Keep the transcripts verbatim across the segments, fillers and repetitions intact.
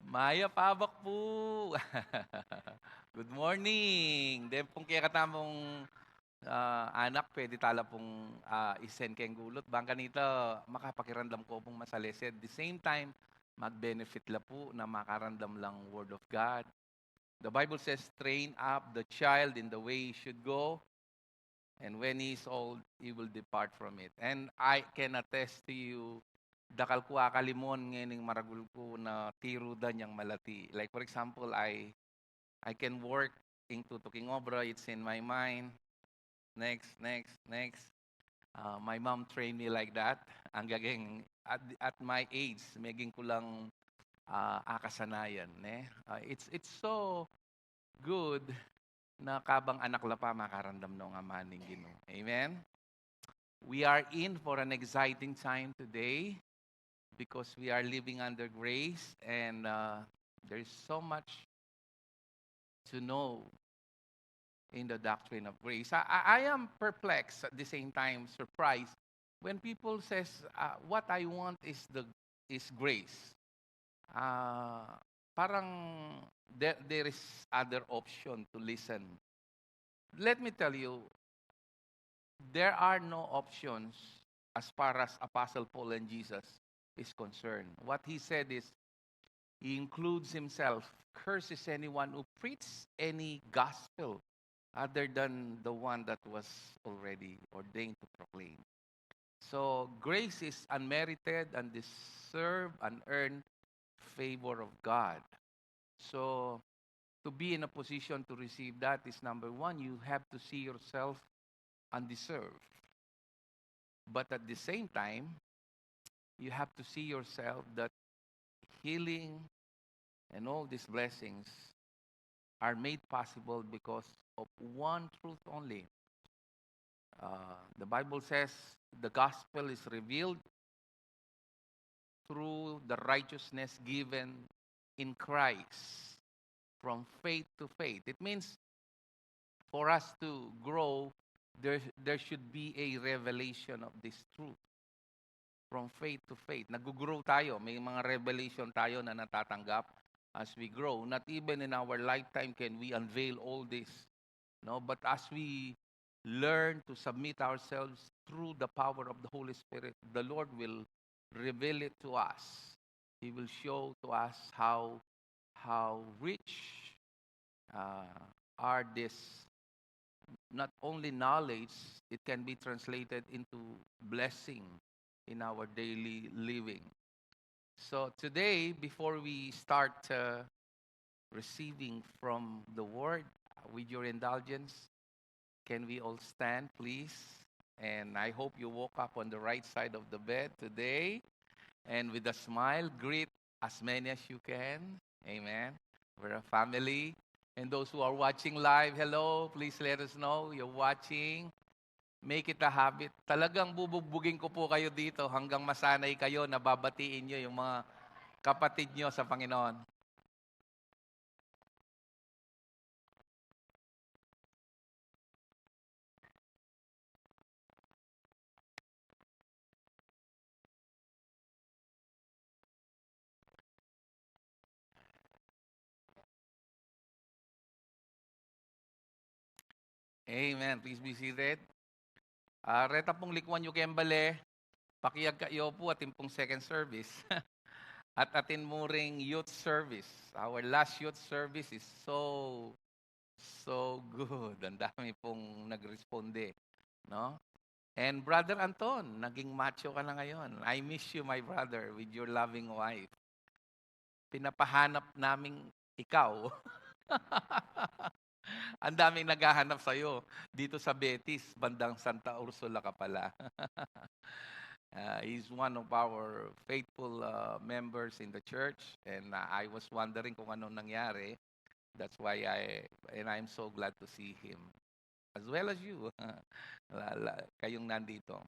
Mayap a abak pu. Good morning. Deng pung kekatamung, ah, anak, pwede tala pung, ah, i-send keng gulut. Bang kanita, makapakiramdam ko pung masalese. At the same time, mag-benefit la pu na makaramdam lang Word of God. The Bible says, "Train up the child in the way he should go, and when he is old, he will depart from it." And I can attest to you, dakal ku akalimon ngening maragul ku na tiru da nyang malati. Like, for example, I, I can work ing tutuking obra, it's in my mind. Next, next, next. Uh, my mom trained me like that. Ang gaging, at, at my age, meging ku lang, ah, akasanayan, ne? Ah, it's, it's so good na kabang anak la pa, makaramdam no nga maning Ginu. Amen? We are in for an exciting time today because we are living under grace and, uh, there is so much to know in the doctrine of grace. I, I, I am perplexed, at the same time surprised, when people says, uh, "What I want is the, is grace." Uh, parang there, there is other option to listen. Let me tell you, there are no options as far as Apostle Paul and Jesus is concerned. What he said is, he includes himself, "Curse is anyone who preaches any gospel other than the one that was already ordained to proclaim." So, grace is unmerited, undeserved, unearned favor of God. So, to be in a position to receive that is, number one, you have to see yourself undeserved. But at the same time, you have to see yourself that healing and all these blessings are made possible because of one truth only. Uh, the Bible says the gospel is revealed through the righteousness given in Christ from faith to faith. It means for us to grow, there, there should be a revelation of this truth from faith to faith. Nag-grow tayo, may mga revelation tayo na natatanggap as we grow. Not even in our lifetime can we unveil all this, no? But as we learn to submit ourselves through the power of the Holy Spirit, the Lord will reveal it to us. He will show to us how, how rich, uh, are this, not only knowledge, it can be translated into blessing in our daily living. So today, before we start, uh, receiving from the Word, with your indulgence, can we all stand, please? And I hope you woke up on the right side of the bed today. And with a smile, greet as many as you can. Amen. We're a family. And those who are watching live, hello, please let us know you're watching. Make it a habit. Talagang bubugbugin ko po kayo dito hanggang masanay kayo na babatiin nyo yung mga kapatid nyo sa Panginoon. Amen. Please be seated. Ah, reta pung likuan yu keng bale, pakiagkat yu pu atin pung second service. At atin mu ring youth service. Our last youth service is so, so good. Ang dami pung nagresponde, no? And Brother Anton, naging macho ka na ngayon. I miss you, my brother, with your loving wife. Pinapahanap naming ikaw. Ang daming naghahanap sa'yo dito sa Betis, bandang Santa Ursula ka pala. Uh, he's one of our faithful, uh, members in the church, and, uh, I was wondering kung anong nangyari. That's why I, and I'm so glad to see him, as well as you. La, la, kayong nandito.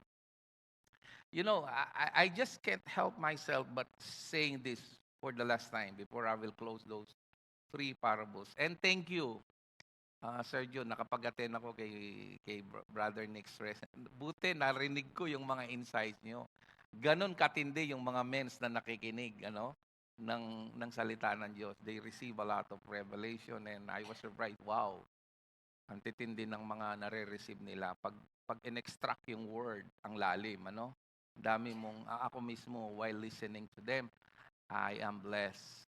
You know, I, I, I just can't help myself but saying this for the last time before I will close those three parables. And thank you, uh, Sergio, nakapag-attend ako kay, kay Br-, Brother Nick's rest. Buti narinig ko yung mga insights nyo. Ganun katindi yung mga men's na nakikinig, ano? ng, ng salita ng Diyos. They receive a lot of revelation, and I was surprised, wow, ang titindi ng mga nare-receive nila. Pag, pag in-extract yung word, ang lalim, ano? Dami mong, a-, ako mismo, while listening to them, I am blessed.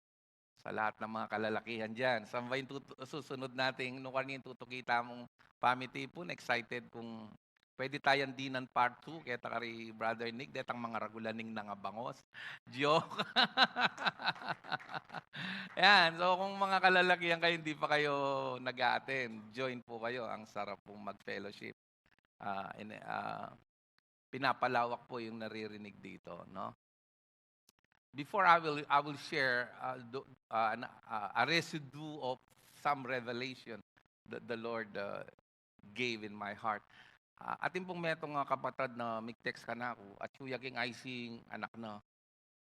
Sa lahat ng mga kalalakihan dyan, saan ba yung tutu-, susunod nating, nung ano yung tutukita mong pamitipun? Excited kung pwede tayang dinan part two, keta kari Brother Nick, detang mga ragulan ning nangabangos. Joke. Yan, so kung mga kalalakihan kayo, hindi pa kayo nag-a-attend, join po kayo. Ang sarap pong mag-fellowship. Ah, in, ah, pinapalawak po yung naririnig dito, no? Before I will, I will share, uh, do, uh, an, uh, a residue of some revelation that the Lord, uh, gave in my heart. Ah, atin pong metung, ah, kapatad na mig-text kanaku, atyu ya king I C U ing anak na.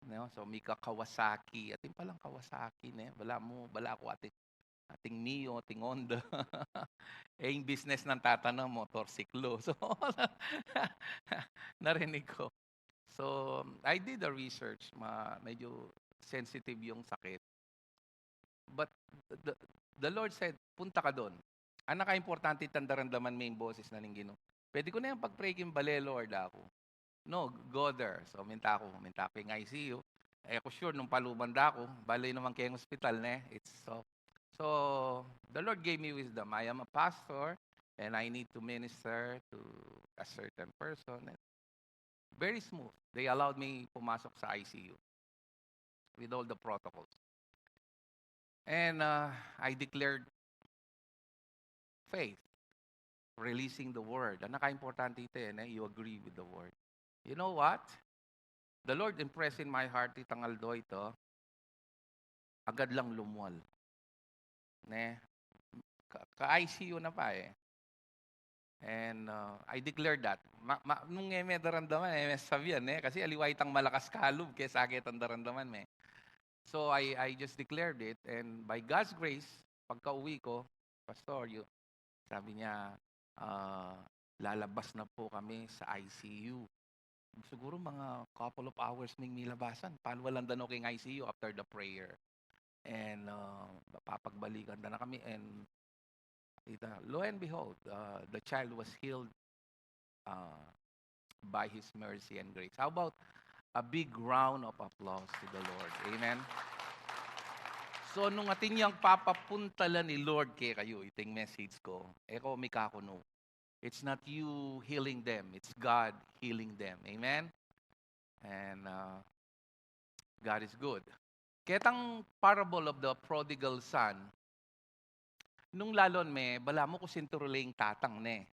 No? So, mika Kawasaki. Atin palang Kawasaki, ne? Balamu, balaku atin, atin Mio, atin Honda. Eh, ing business ng tata na, motorsiklo. So, narinig ko. So, I did a research. Ma-, medyo sensitive yung sakit. But the, the Lord said, "Punta ka dun." Ang nakaimportante, itang daramdaman me ing boses na ning Ginu. Pwede ku na yang pag-pray king bale, Lord, aku. No, go there. So, minta ku, minta ku king I C U. Eh, ku sure, nung paluban da ku, bale naman keng hospital, ne? It's so, so, the Lord gave me wisdom. I am a pastor, and I need to minister to a certain person. Very smooth. They allowed me pumasok sa I C U with all the protocols. And, uh, I declared faith, releasing the word. Ang nakaimportante ito, eh, ne? You agree with the word. You know what? The Lord impressed in my heart itang aldo ito, agad lang lumwal. Ne? Ka, ka I C U na pa, eh. And, uh, I declared that. Ma, ma, nung e me daramdaman, e me sasabian, eh. Kasi aliwa itang malakas kalub, kesa ketang daramdaman me. So I, I just declared it, and by God's grace, pagkauwi ko, "Pastor, yu-," sabi niya, "ah, lalabas na po kami sa I C U." Siguro mga couple of hours ming milabasan. Palualan da no king I C U after the prayer. And, uh, papagbalikan da na kami. And ita, lo and behold, uh, the child was healed, uh, by His mercy and grace. How about a big round of applause to the Lord? Amen? So, nung atin yang papapuntalan ni Lord kekayu, iting message ko, e ko mikakunu. It's not you healing them. It's God healing them. Amen? And, uh, God is good. Ketang parable of the prodigal son, nung lalon me, balamu ku sinturule ing tatang ne,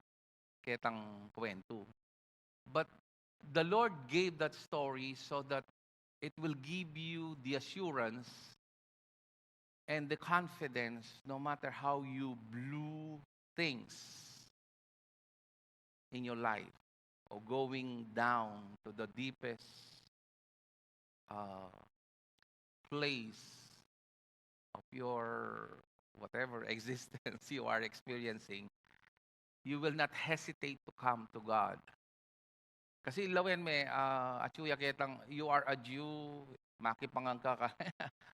ketang kwentu. But the Lord gave that story so that it will give you the assurance and the confidence, no matter how you blew things in your life or going down to the deepest, uh, place of your whatever existence you are experiencing, you will not hesitate to come to God. Kasi lawen me, ah, atyu ya ketang, you are a Jew, makipangan ka ka,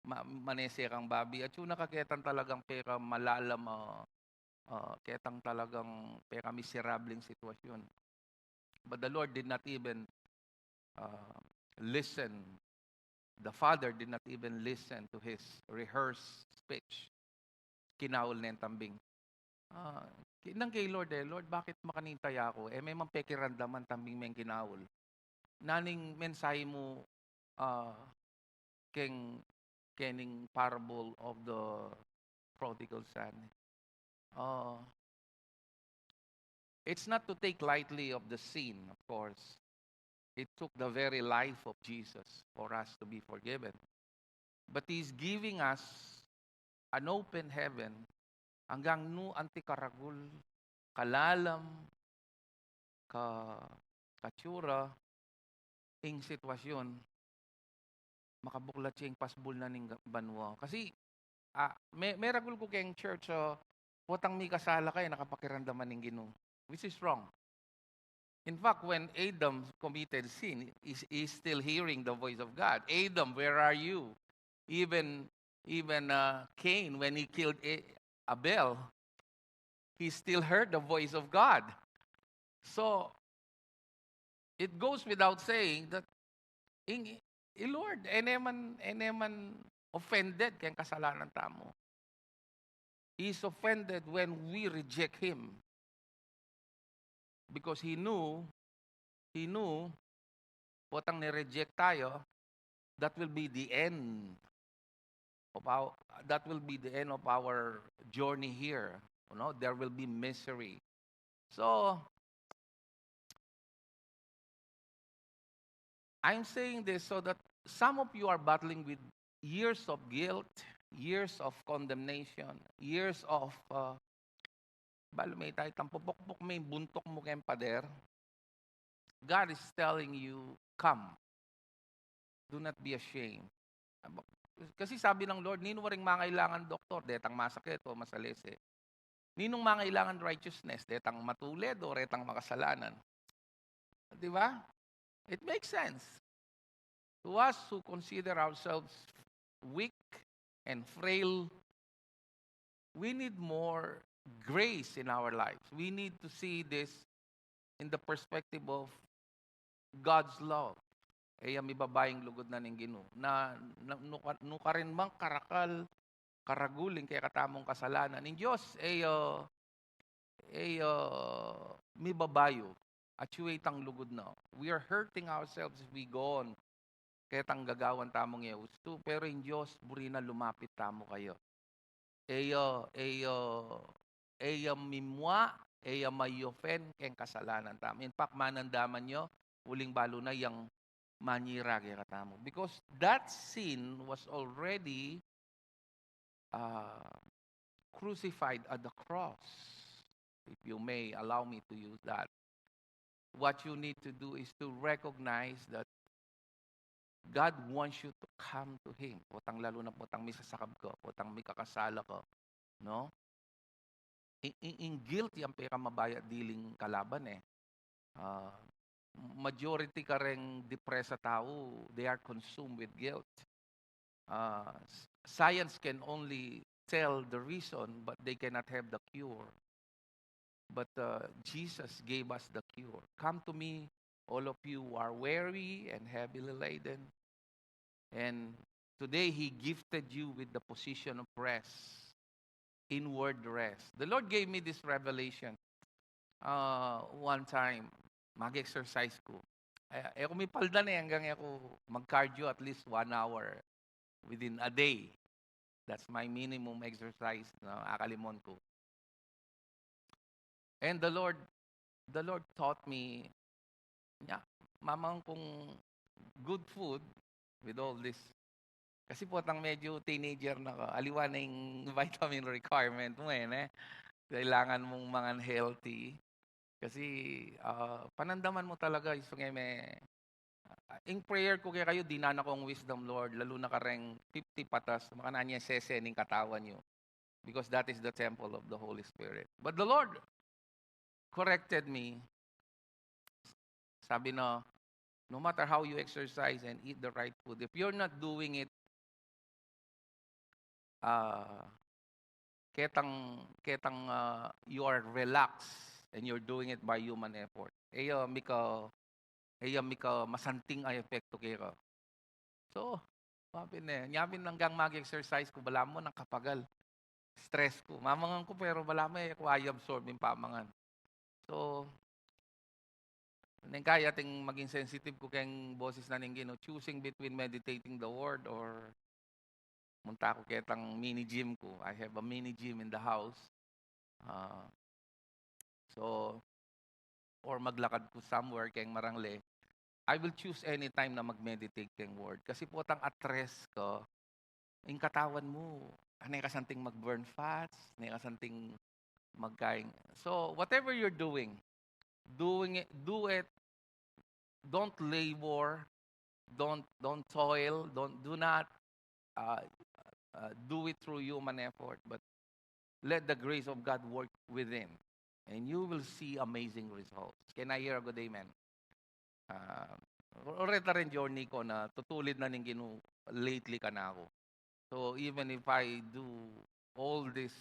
ma-, manese kang babi. Atyu na ka ketang talagang peka malalam, ah, ah, ketang talagang peka miserableng sitwasyon. But the Lord did not even, ah, listen. The father did not even listen to his rehearsed speech. Kinaul ne tambing. Ah, ki-, nang kay Lord, eh, "Lord, bakit makanita ya ku? E me mang pekiramdaman tambing meng kinaul." Naning mensahe mu, ah, keng, kening parable of the prodigal son? Ah, it's not to take lightly of the sin, of course. It took the very life of Jesus for us to be forgiven. But He's giving us an open heaven, anggang nu anti karagul, kalalam, ka, katsura, ing sitwasyon, makabuklat ya ing pasbul na ning ga-, banua. Kasi, ah, me-, meragul ku keng church, ah, potang mikasala ka e nakapakiramdaman ing Ginu, which is wrong. In fact, when Adam committed sin, he's, he's still hearing the voice of God. "Adam, where are you?" Even, even, uh, Cain, when he killed A-, Abel, he still heard the voice of God. So, it goes without saying that ing, i Lord, e ne man, e ne man offended keng kasalanan tamu. He is offended when we reject Him. Because He knew, He knew, potang ni-reject tayo, that will be the end of our, that will be the end of our journey here. You know, there will be misery. So, I'm saying this so that some of you are battling with years of guilt, years of condemnation, years of, uh, balu me, itang pupukpuk me ing buntuk mu keng pader. God is telling you, "Come. Do not be ashamed." Kasi sabi ng Lord, "Ninu ring mangailangan doktor, detang masakit o masalese? Ninung mangailangan righteousness, detang matuled o retang makasalanan?" Di ba? It makes sense. To us who consider ourselves weak and frail, we need more grace in our lives. We need to see this in the perspective of God's love. E ya mibaba ing lugud na ning Ginu. Na, na, nuka-, nukarin mang karakal, karagul ing kekatamung kasalanan, ing Dios, e ya, e ya mibaba yu. Atyu ya itang lugud na. We are hurting ourselves if we go on ketang gagawan tamung e ustu, pero ing Dios, buri na lumapit tamu kaya. E ya, e ya, e ya mimua, e ya ma-offend keng kasalanan tamu. In fact, manandaman ya, uling balu na yang manyira kekatamu. Because that sin was already, uh, crucified at the cross. If you may allow me to use that. What you need to do is to recognize that God wants you to come to Him. Potang lalu na potang misasakab ka, potang mikakasala ka, no? I-, i-, ing guilt yang pekamabaya diling kalaban e. Ah, majority kareng depressed a tau, they are consumed with guilt. Ah, s-, science can only tell the reason, but they cannot have the cure. But, uh, Jesus gave us the cure. "Come to me, all of you who are weary and heavily laden." And today, He gifted you with the position of rest, inward rest. The Lord gave me this revelation. Uh, one time, mag-exercise ku. E, e ku mipalda ne anggang e ku mag-cardio at least one hour within a day. That's my minimum exercise, no? Akalimon ku. And the Lord, the Lord taught me, nya, mamangan kung good food with all this. Kasi potang medyo teenager na ka, aliwa na ing vitamin requirement mu e, ne? Kailangan mung mangan healthy. Kasi, ah, panandaman mu talaga, isung e me, ah, ing prayer ku kekayu, dinan na kung wisdom, Lord, lalu na kareng fifty patas, makananu ya sese ning katawan yu. Because that is the temple of the Holy Spirit. But the Lord corrected me. Sabi na, "No matter how you exercise and eat the right food, if you're not doing it, ah, ketang, ketang, ah, you are relaxed and you're doing it by human effort, e ya mika, e ya mika masanting a epekto keka." So, sabi ne, nya pin anggang mag-exercise ku, balamu nang kapagal. Stress ku. Mamangan ku, pero balamu e ku i-absorb ing pamangan. So, neng kaya ating maging sensitive ku keng boses na ning Ginu, choosing between meditating the word or munta ku ketang mini gym ku. I have a mini gym in the house. Ah, so, or maglakad ku somewhere keng marangle, I will choose any time na mag-meditate keng word. Kasi potang at rest ka, ing katawan mu, ah, ne ka santing mag-burn fats, ne ka santing magkaing. So, whatever you're doing, doing it, do it. Don't labor, don't, don't toil, don't, do not, uh, uh, do it through human effort, but let the grace of God work within, and you will see amazing results. Can I hear a good amen? Ah, o-, oreta rin journey ku na tutulid na ning Ginu lately kanaku. So even if I do all these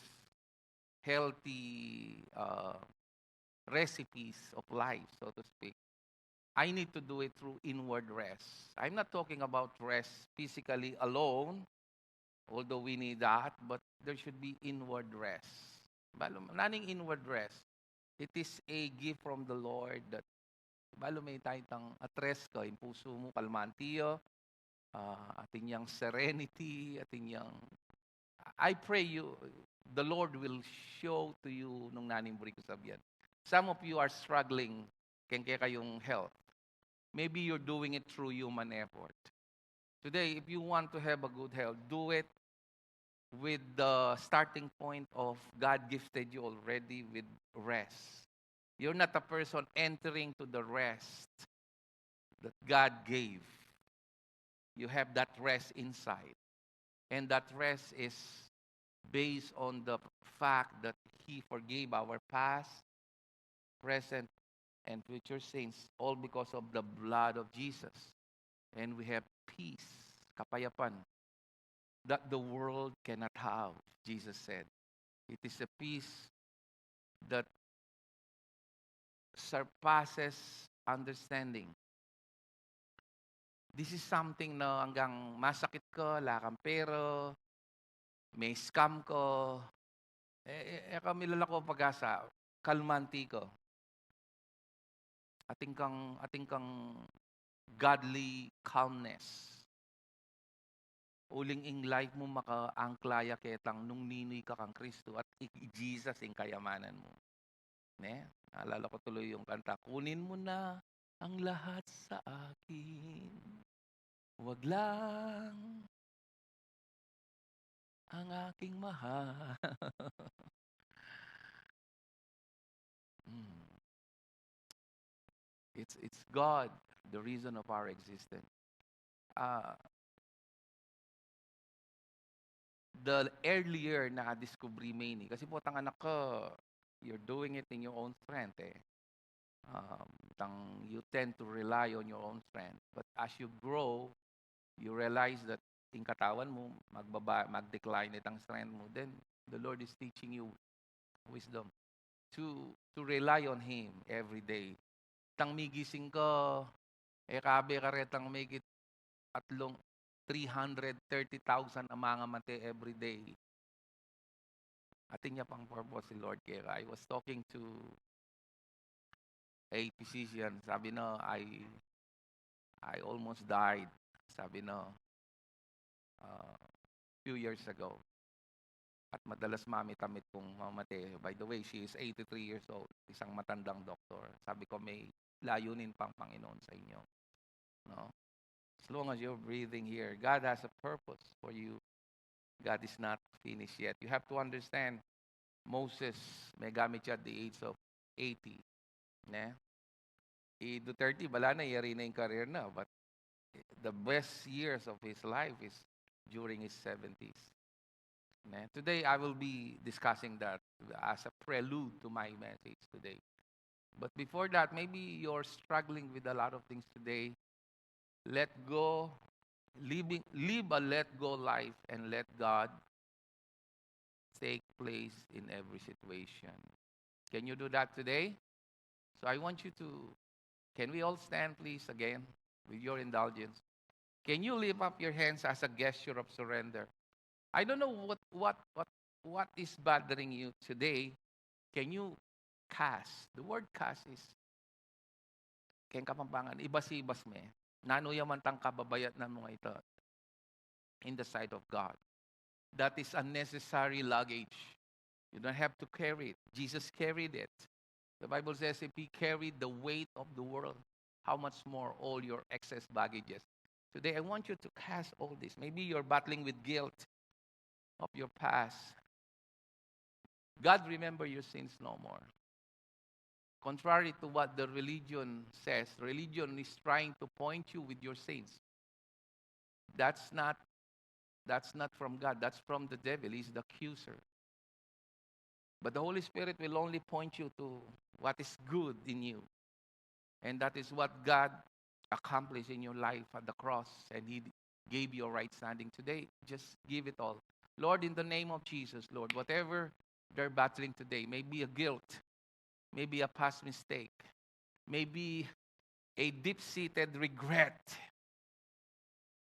healthy, uh, recipes of life, so to speak, I need to do it through inward rest. I'm not talking about rest physically alone, although we need that, but there should be inward rest. Balu, naning inward rest, it is a gift from the Lord that balu, may tayo tang at rest ka, yung puso mo, kalmante ya, ah, atin yang serenity, atin yang, I pray you, the Lord will show to you nung naning buri ku sabian. Some of you are struggling keng kekayung health. Maybe you're doing it through human effort. Today, if you want to have a good health, do it with the starting point of God gifted you already with rest. You're not a person entering to the rest that God gave. You have that rest inside. And that rest is based on the fact that He forgave our past, present, and future sins, all because of the blood of Jesus. And we have peace, kapayapan, that the world cannot have, Jesus said. It is a peace that surpasses understanding. This is something na anggang masakit ka, ala kang pera, me-scam ka, e, e, e ka milalako pag-asa, kalmante ka. Atin kang, atin kang godly calmness. Uling ing life mu makaangkla ya ketang nung ninu ka kang Kristu at i, i Jesus ing kayamanan mu. Ne? Naalala ko tuloy yung kanta, "Kunin mo na ang lahat sa akin. Wag lang ang aking mahal." Hmm. It's, it's God, the reason of our existence. Ah, the earlier na diskubre me ini, kasi potang anak ka, you're doing it in your own strength, eh. Um, tang, you tend to rely on your own strength. But as you grow, you realize that ing katawan mu, magbaba, mag-decline itang strength mu, then the Lord is teaching you wisdom to, to rely on Him every day. Tang migising ka, e kabe ka retang mekit atlung three hundred thirty thousand a mangamate every day. Atin ya pang purpose si Lord keka. I was talking to a physician, sabi na, "I, I almost died," sabi na, uh, few years ago. At madalas mamit-amit pung mamate. By the way, she is eighty-three years old. Isang matandang doktor. Sabi ko, "May layunin pang Panginoon sa inyo." No? As long as you're breathing here, God has a purpose for you. God is not finished yet. You have to understand, Moses, megamit siya at the age of eighty. Ne? I Duterte, bala na, yari na ing career na, but the best years of his life is during his seventies. Ne? Today, I will be discussing that as a prelude to my message today. But before that, maybe you're struggling with a lot of things today. Let go, living, live a let go life and let God take place in every situation. Can you do that today? So I want you to, can we all stand, please, again, with your indulgence? Can you lift up your hands as a gesture of surrender? I don't know what, what, what, what is bothering you today. Can you cast? The word cast is, keng Kapampangan, ibas-ibas me. Nanu ya man tang kababayatnan mu ngeni in the sight of God. That is unnecessary luggage. You don't have to carry it. Jesus carried it. The Bible says, "If He carried the weight of the world, how much more all your excess baggages?" Today, I want you to cast all this. Maybe you're battling with guilt of your past. God remember your sins no more. Contrary to what the religion says, religion is trying to point you with your sins. That's not, that's not from God. That's from the devil. He's the accuser. But the Holy Spirit will only point you to what is good in you. And that is what God accomplished in your life at the cross. And He, gave you a right standing today. Just give it all. Lord, in the name of Jesus, Lord, whatever they're battling today, maybe a guilt, maybe a past mistake, maybe a deep-seated regret.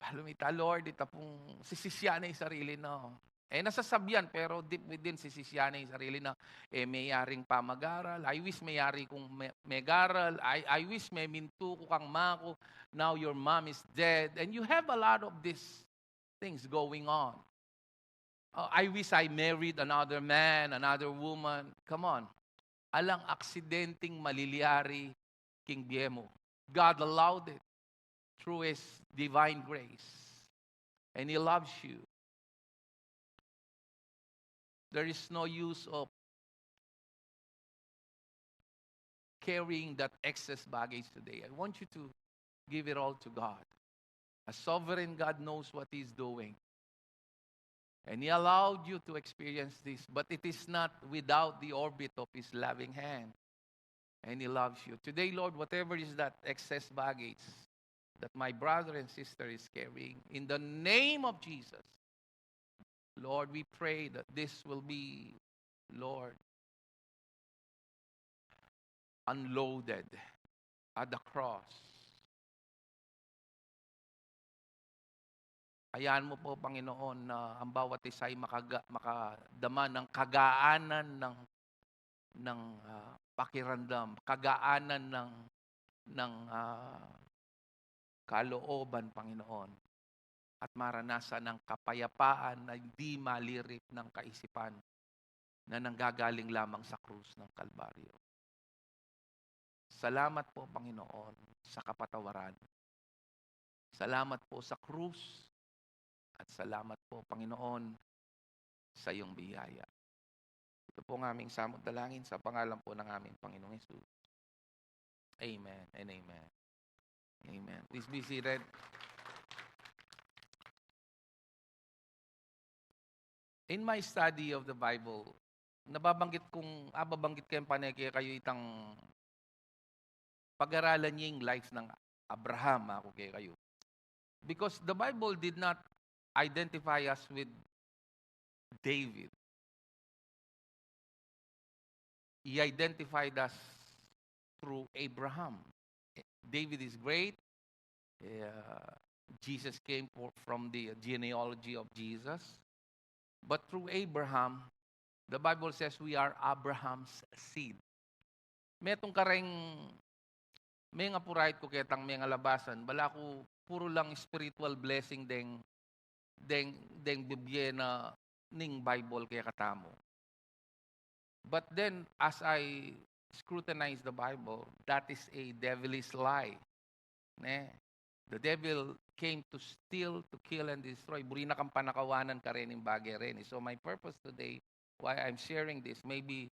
Palumita, Lord, ita pung sisisian na ing sarili na. Eh, nasasabian, pero deep within, sisisian na ing sarili na. Eh, meyaring pamag-aral. I wish meyari kung me-, megaral. I, I wish memintu ku kang maku. Now your mom is dead. And you have a lot of these things going on. Uh, I wish I married another man, another woman. Come on. Alang aksidenteng malilyari king bie mu. God allowed it through His divine grace. And He loves you. There is no use of carrying that excess baggage today. I want you to give it all to God. A sovereign God knows what He's doing. And He allowed you to experience this, but it is not without the orbit of His loving hand. And He loves you. Today, Lord, whatever is that excess baggage that my brother and sister is carrying, in the name of Jesus, Lord, we pray that this will be, Lord, unloaded at the cross. Ayan mo po, Panginoon, na ang bawat isa ay makaga-, makadama ng kagaanan ng, ng, ah, pakiramdam, kagaanan ng, ng, ah, kalooban, Panginoon, at maranasan ang kapayapaan na hindi malirip ng kaisipan na nanggagaling lamang sa krus ng Kalbaryo. Salamat po, Panginoon, sa kapatawaran. Salamat po sa krus. At salamat po, Panginoon, sa iyong biyaya. Ito po ang aming samot dalangin sa pangalan po ng aming Panginoong Yesus. Amen and amen. Amen. Please be seated. In my study of the Bible, nababanggit kung, ababanggit keng pane kekayu itang pag-aralan ye ing life ng Abraham, aku kekayu. Because the Bible did not identify us with David. He identified us through Abraham. David is great. Uh, Jesus came for, from the genealogy of Jesus. But through Abraham, the Bible says we are Abraham's seed. Metung kareng menga purayit ku ketang menga labasan, balaku puru lang spiritual blessing deng, deng, deng bibie na ning Bible kekatamu. But then, as I scrutinize the Bible, that is a devilish lie. Ne? The devil came to steal, to kill, and destroy. Buri na kang panakawanan karening bage reni. So my purpose today, why I'm sharing this, maybe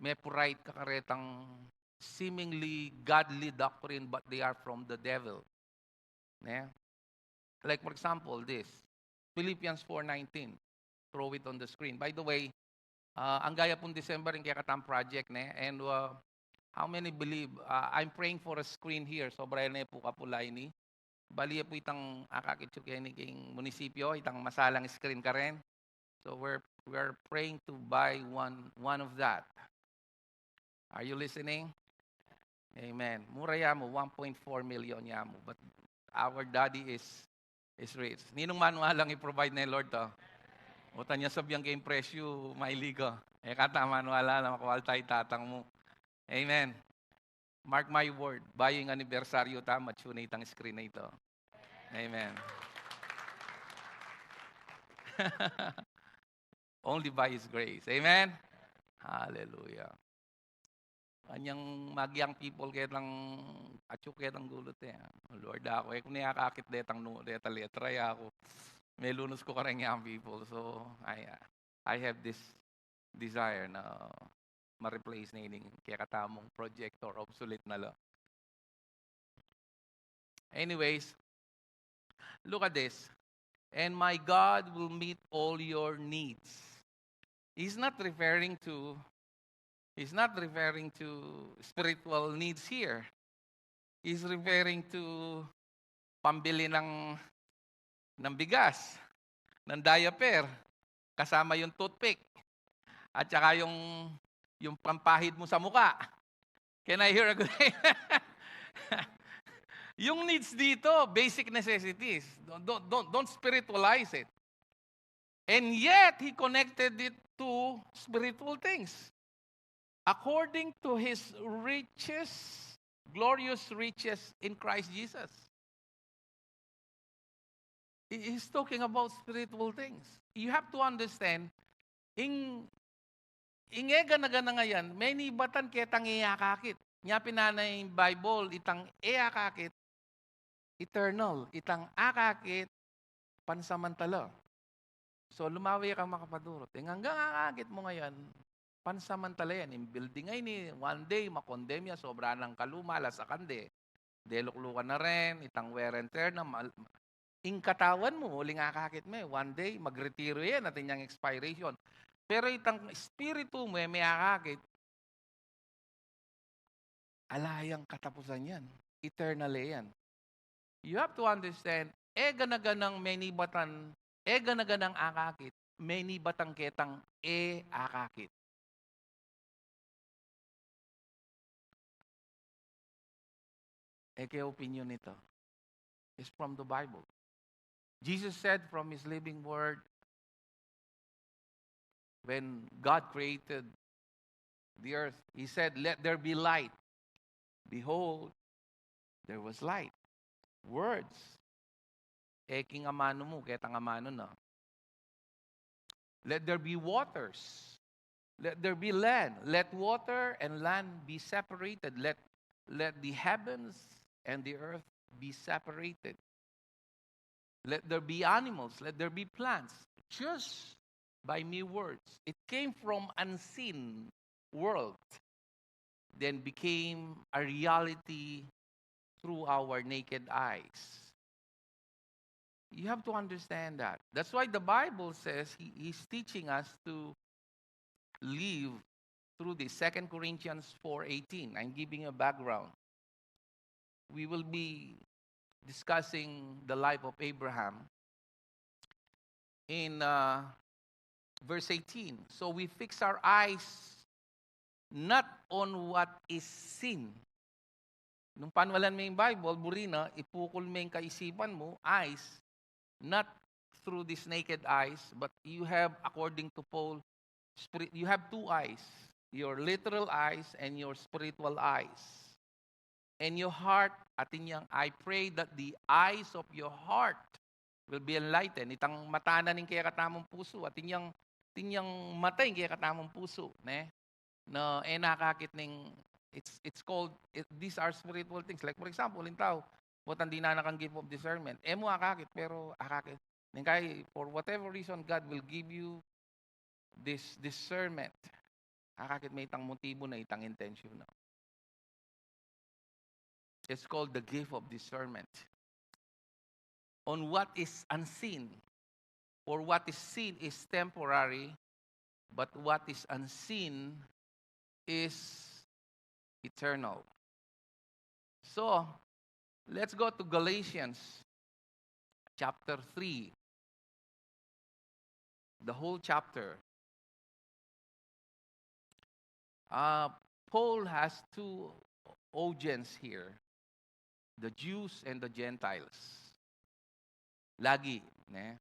mepurayit ka karetang seemingly godly doctrine, but they are from the devil. Ne? Like, for example, this. Philippians four nineteen. Throw it on the screen. By the way, uh, anggaya pung December ing kekatang project, ne? And, uh, how many believe, uh, I'm praying for a screen here. Sobra ne pu kapula ini. Bali ya pu itang akakit yu keni king munisipyo, itang masalang screen karen. So we're, we're praying to buy one, one of that. Are you listening? Amen. Mura ya mu, one point four million ya mu. But our daddy is, is rich. Ninung manualang i-provide ne Lord to? Utan ya sabian ke ing presyu, maili ka. E kata manuala na makualta i tatang mu. Amen. Mark my word, bayu ing anibersaryu ta, mature na itang screen na ito. Amen. Only by His grace. Amen? Hallelujah. Anyang mag-young people ketang, atyu ketang gulut e. Lord, aku, e ku ne akakit detang nu, deta letra ya aku. Melunus ku kareng young people. So, I, I have this desire na ma-replace na ining kekatamung projector, obsolete na la. Anyways, look at this. "And my God will meet all your needs." He's not referring to, he's not referring to spiritual needs here. He's referring to pambili ng ng bigas, ng diaper, kasama yung toothpick, at saka yung, yung pampahid mo sa mukha. Can I hear a good amen? Yung needs dito, basic necessities. Don't, don't, don't, don't spiritualize it. And yet, he connected it to spiritual things. According to his riches, glorious riches in Christ Jesus. He- He's talking about spiritual things. You have to understand, ing, ing e gana-gana ngayan, menibatan ketang e akakit. Nya pin ing Bible, itang e akakit, eternal. Itang akakit, pansamantala. So, lumawe kang makapadurut. Ing anggang akakit mu ngayan, pansamantala yan. Ing building a ini, one day, makondem ya, sobra nang kaluma, lasakan de. Deluklukan na rin, itang wear and tear na, mal- ing katawan mu, uling akakit me, one day, magretiro yan, atin yang expiration. Pero itang espiritu mu, e me akakit, ala yang katapusan yan. Eternal e yan. You have to understand, e gana-ganang menibatan, e gana-ganang akakit, menibatan ketang e akakit. E ke opinion nito? It's from the Bible. Jesus said from his living word, when God created the earth, he said, "Let there be light." Behold, there was light. Words. E king amanu mu, ketang amanu na. "Let there be waters. Let there be land. Let water and land be separated. Let, let the heavens and the earth be separated. Let there be animals. Let there be plants." Just by mere words. It came from unseen world, then became a reality through our naked eyes. You have to understand that. That's why the Bible says he, he's teaching us to live through this. Second Corinthians four eighteen. I'm giving a background. We will be discussing the life of Abraham in, uh, verse eighteen. "So we fix our eyes not on what is seen." Nung panwalan me ing Bible, buri na, ipukul me ing kaisipan mu, eyes, not through these naked eyes, but you have, according to Paul, spirit, you have two eyes, your literal eyes and your spiritual eyes. And your heart, atin yang, "I pray that the eyes of your heart will be enlightened." Itang mata na ning kekatamung pusu, atin yang, atin yang mata ing kekatamung pusu, ne? Na e na akakit ning, it's, it's called, it, these are spiritual things. Like, for example, ing tau, potang dinan na kang gift of discernment. E mu akakit, pero akakit. Ning kai, for whatever reason, God will give you this discernment. Akakit me itang motibu na, itang intensyon na. It's called the gift of discernment. On what is unseen, for what is seen is temporary, but what is unseen is eternal. So, let's go to Galatians chapter three. The whole chapter. Uh, Paul has two audience here, the Jews and the Gentiles. Lagi, ne?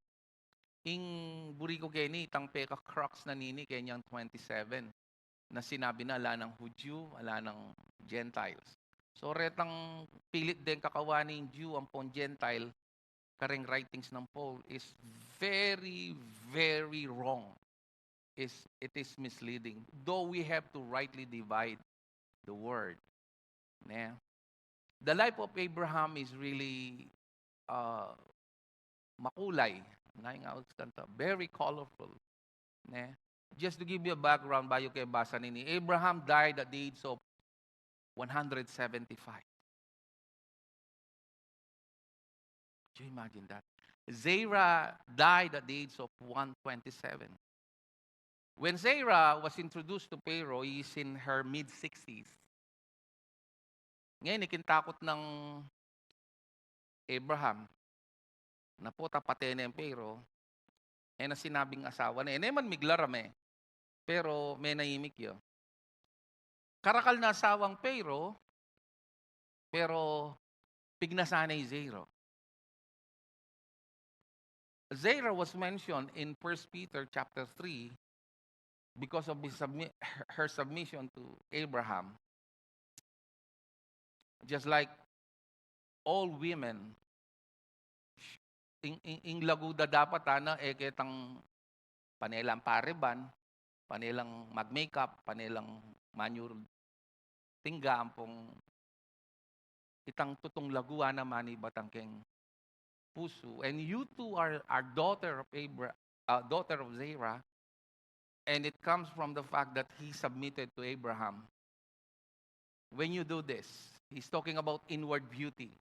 Ing buri ku keni, itang peka-crux na nini, kenyang twenty-seven, na sinabi na, ala nang Hudyu, ala nang Gentiles. So, retang pilit deng kakawa ning Jew ampong Gentile kareng writings nang Paul is very, very wrong. Is, it is misleading. Though we have to rightly divide the word. Ne? The life of Abraham is really, uh, makulay. Nai nga, kanta, very colorful. Ne? Just to give you a background, bayu ke basa nini, Abraham died at the age of one hundred seventy-five. Do you imagine that? Sarah died at the age of one twenty-seven. When Sarah was introduced to Pharaoh, he is in her mid sixties. Ngayon, ikintakot ng Abraham. na pota pate ne ing Pharaoh, e na sinabing asawa ne. E ne man miglaram e. Pero menayimik ya. Karakal na asawang Pharaoh, pero pignasa ne i Zerah. Zerah was mentioned in First Peter chapter three because of his submi-, her, her submission to Abraham. Just like all women, ing, ing, ing lagu da dapat, ana, e ketang panelang pariban, panelang mag-makeup, panelang manyurud tingga, ampong itang tutung lagu, ana, manibat keng pusu. And you two are, are daughter of Abra-, uh, daughter of Zerah, and it comes from the fact that he submitted to Abraham. When you do this, he's talking about inward beauty.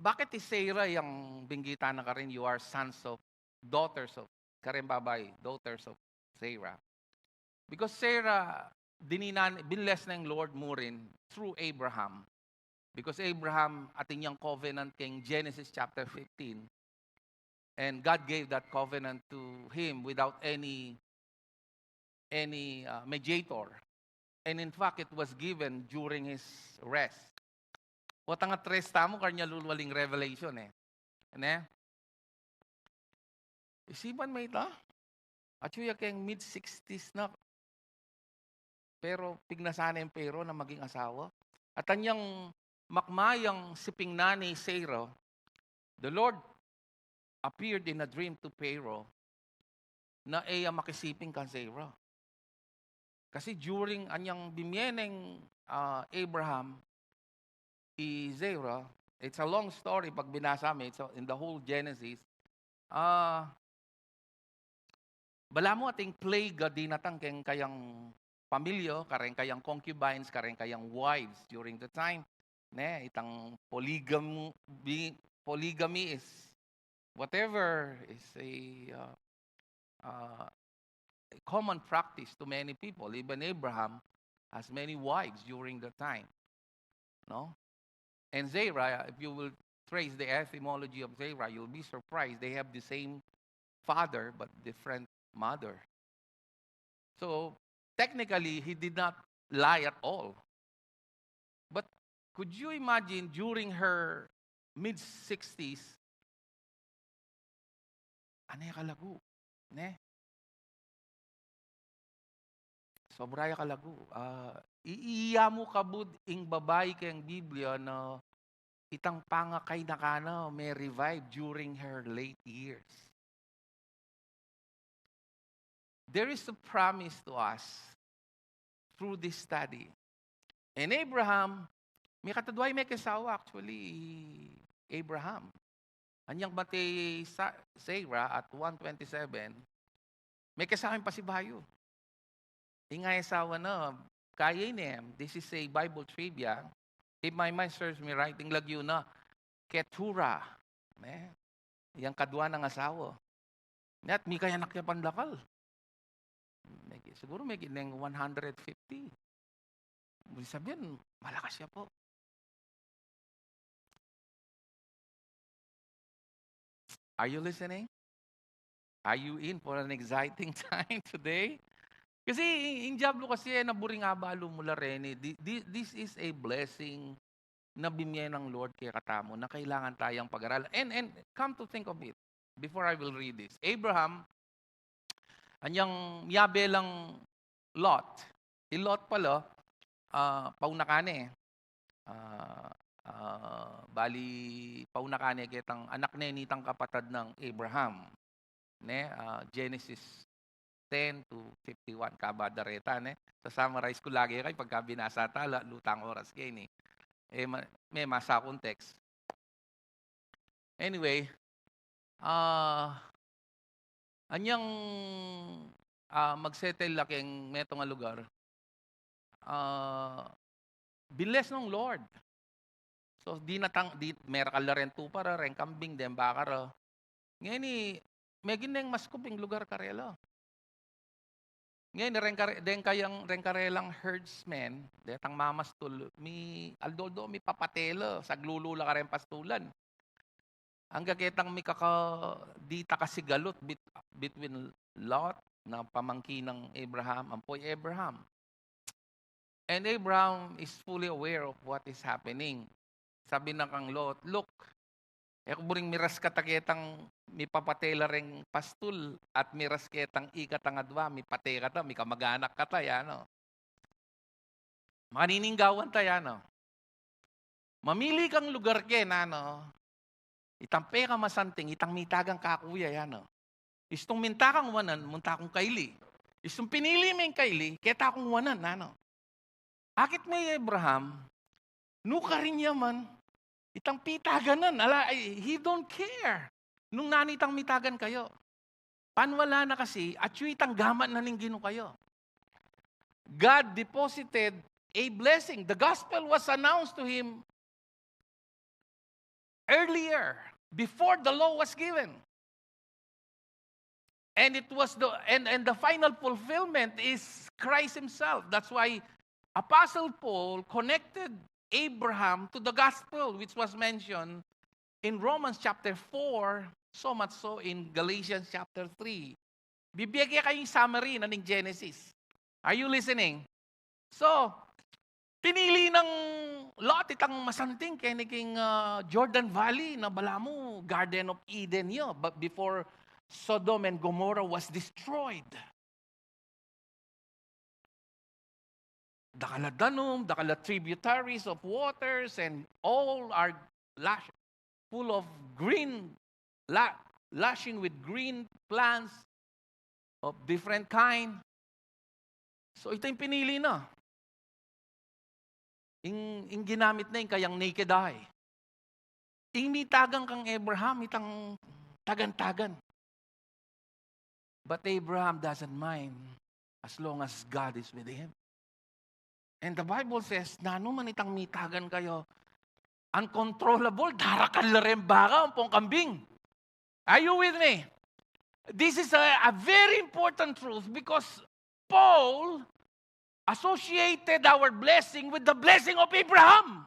Bakit i Sarah yang binggitan na karin, "You are sons of, daughters of," karin babai, "daughters of Sarah"? Because Sarah, dininan, binless na ing Lord murin through Abraham. Because Abraham, atin yang covenant keng Genesis chapter fifteen. And God gave that covenant to him without any, any, uh, mediator. And in fact, it was given during his rest. Potang atres tamu, karnya lulwaling Revelation, e. Ne? Isipan me ita? Atyu ya keng mid sixties na. Pero pignasa ne ing Pharaoh na maging asawa. At anyang makma yang siping na ni Sarah, the Lord appeared in a dream to Pharaoh na e ya makisiping kang Sarah. Kasi during anyang bimie neng, ah, Abraham i Sarah, it's a long story pag binasa me, it's in the whole Genesis. Ah, balamu atin plague a dinatang keng kayang pamilya, kareng kayang concubines, kareng kayang wives during the time. Ne, itang polygam-, bi-, polygamy is whatever is a, uh, uh, a common practice to many people. Even Abraham has many wives during the time. No? And Sarah, if you will trace the etymology of Sarah, you'll be surprised. They have the same father but different mother. So, technically, he did not lie at all. But could you imagine, during her mid sixties, ane kalagu, ne? Sobra ya kalagu. Ah, i-, iya mu kabud ing babai keng Biblia na itang pangakainaka na me-revive during her late years. There is a promise to us through this study. And Abraham, mekatadwa yang mekisawa, actually, Abraham. Anyang mate i Sa-, Sarah at one twenty-seven, mekisawa yang pasibayu. Ing asawa na, kaya ini, this is a Bible trivia. If my mind serves me right, ing lagyu na, Keturah. Ne? Yang kadwa nang asawa. Ne, at mikayanak ya pandakal. Megi-, siguru megi neng one hundred fifty. Ibig sabihin, malakas ya pu. Are you listening? Are you in for an exciting time today? Kasi ing, ing Diablo kasi, e na buring abalu mu la reni. Thi-, thi-, this is a blessing na bimie nang Lord kekatamu na kailangan tayang pag-aralan. And, and come to think of it, before I will read this, Abraham, anyang miyabe lang Lot. I Lot pala, ah, pauna kane. Ah, ah, bali, pauna kane ketang anak ne nitang kapatad nang Abraham. Ne, ah, Genesis ten to fifty-one, kaba da reta, ne? Sa-summarize ku lagi kaya pagka binasa ta la, lutang oras keni. E, ma-, me masa kung text. Anyway, ah, anyang, ah, mag-settle la keng metung a lugar, ah, binless nang Lord. So, dinatang, di, merakal la reng tupa ra, reng kambing, deng baka ra. Ngeni, meging neng mas kuping lugar karela. Ngeni, reng kare-, deng kayang, reng karelang herdsmen, detang mamastul, mi-, aldo-aldo mipapate la, saglulu la kareng pastulan. Angga ketang mikaka-, dita kasigalut bit-, between Lot na pamangkin nang Abraham, ampo i Abraham. And Abraham is fully aware of what is happening. Sabi na kang Lot, "Look, e ku buring miras kata ketang mipapate la reng pastul at miras ketang ikatang adwa, mipate kata, mikamaganak kata, ya, no? Manininggawan ta, ya, no? Mamili kang lugar ke, nanu? Itang pekamasanting, itang mitagan kaku ya, ya, no? Istung minta kang wanan, munta kung kaili. Istung pinili meng kaili, keta kung wanan, nanu?" Akit me Abraham, nukarin ya man itang pitaganan. Ala, he don't care nung nanu itang mitagan kayu. Paniwala na kasi, atyu itang gamat na ning Ginu kayu. God deposited a blessing. The gospel was announced to him earlier, before the law was given. And it was the, and, and the final fulfillment is Christ himself. That's why Apostle Paul connected Abraham to the gospel, which was mentioned in Romans chapter four, so much so in Galatians chapter three. Bibie ke kayung summary na ning Genesis. Are you listening? So, pinili nang Lot itang masanting keni king, ah, Jordan Valley na balamu Garden of Eden yu, but before Sodom and Gomorrah was destroyed. Dakal a danum, dakal a tributaries of waters, and all are lush, full of green, la-, lushing with green plants of different kind. So, ita ing pinili na. Ing, ing ginamit na ing kayang naked eye. Ing mitagan kang Abraham, itang tagan-tagan. But Abraham doesn't mind as long as God is with him. And the Bible says, nanu man itang mitagan kayu, uncontrollable, darakal la reng baka ampong kambing. Are you with me? This is a, a very important truth because Paul associated our blessing with the blessing of Abraham.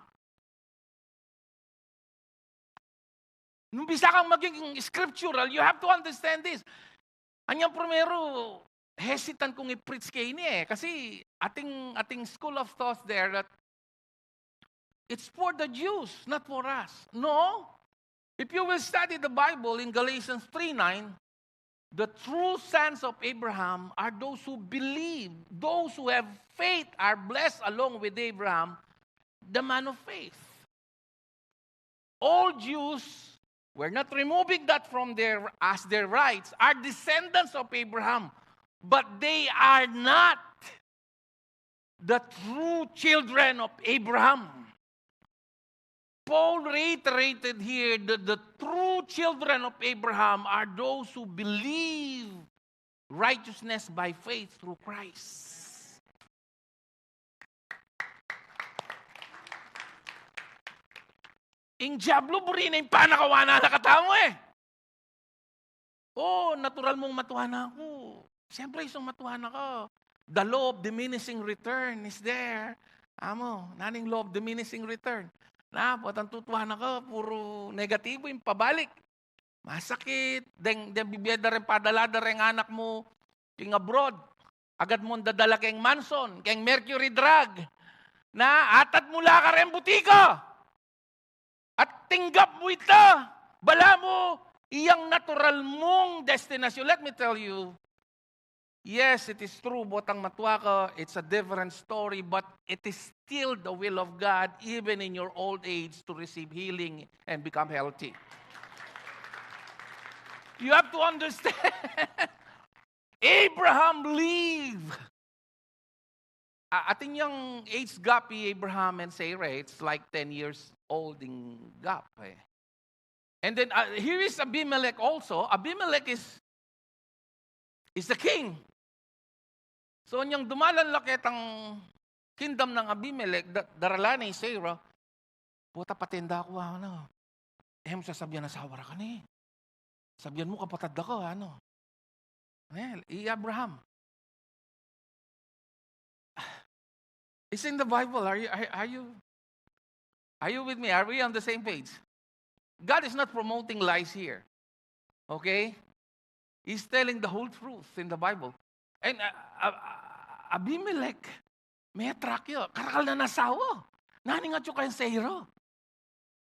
Nung bisa kang maging scriptural, you have to understand this. Anyang primero, hesitant kung i-preach keni e. Kasi ating, ating school of thought there that it's for the Jews, not for us. No. If you will study the Bible in Galatians three nine, the true sons of Abraham are those who believe, those who have faith are blessed along with Abraham, the man of faith. All Jews, we're not removing that from their, as their rights, are descendants of Abraham, but they are not the true children of Abraham. Paul reiterated here that the true children of Abraham are those who believe righteousness by faith through Christ. Ing diablo, buri na ing panakawanan na katamu e. O, natural mung matuana ku. Siyempre, isung matuana ka, the law of diminishing return is there. Amu, nanu ing law of diminishing return? Na, potang tutuana ka, puru negatibu ing pabalik. Masakit, deng, deng bibie da reng padala da reng anak mu king abroad. Agad mung dadala keng Manson, keng Mercury Drug. Na, atad mu la kareng butika. At tinggap mu ita, balamu, iyang natural mung destinasyon. Let me tell you, yes, it is true, botang matua ka, it's a different story, but it is still the will of God, even in your old age, to receive healing and become healthy. You have to understand, Abraham believed. A-, atin yang age gap i Abraham and Sarah, it's like ten years old ing gap e. And then, uh, here is Abimelech also. Abimelech is, is the king. So, nyang dumalan la ketang kingdom nang Abimelech, da-, darala ne i Sarah, "Pota, paten da ku, nanu? E mu sasabian asawa ra keni. Sabian mu kapatad da ka, nanu?" Well, i Abraham. It's in the Bible. Are you, are, are you, are you with me? Are we on the same page? God is not promoting lies here. Okay? He's telling the whole truth in the Bible. And uh, uh, uh, Abimelech, metra ya, karakal na asawa. Nanu ing atyu kayang sexo?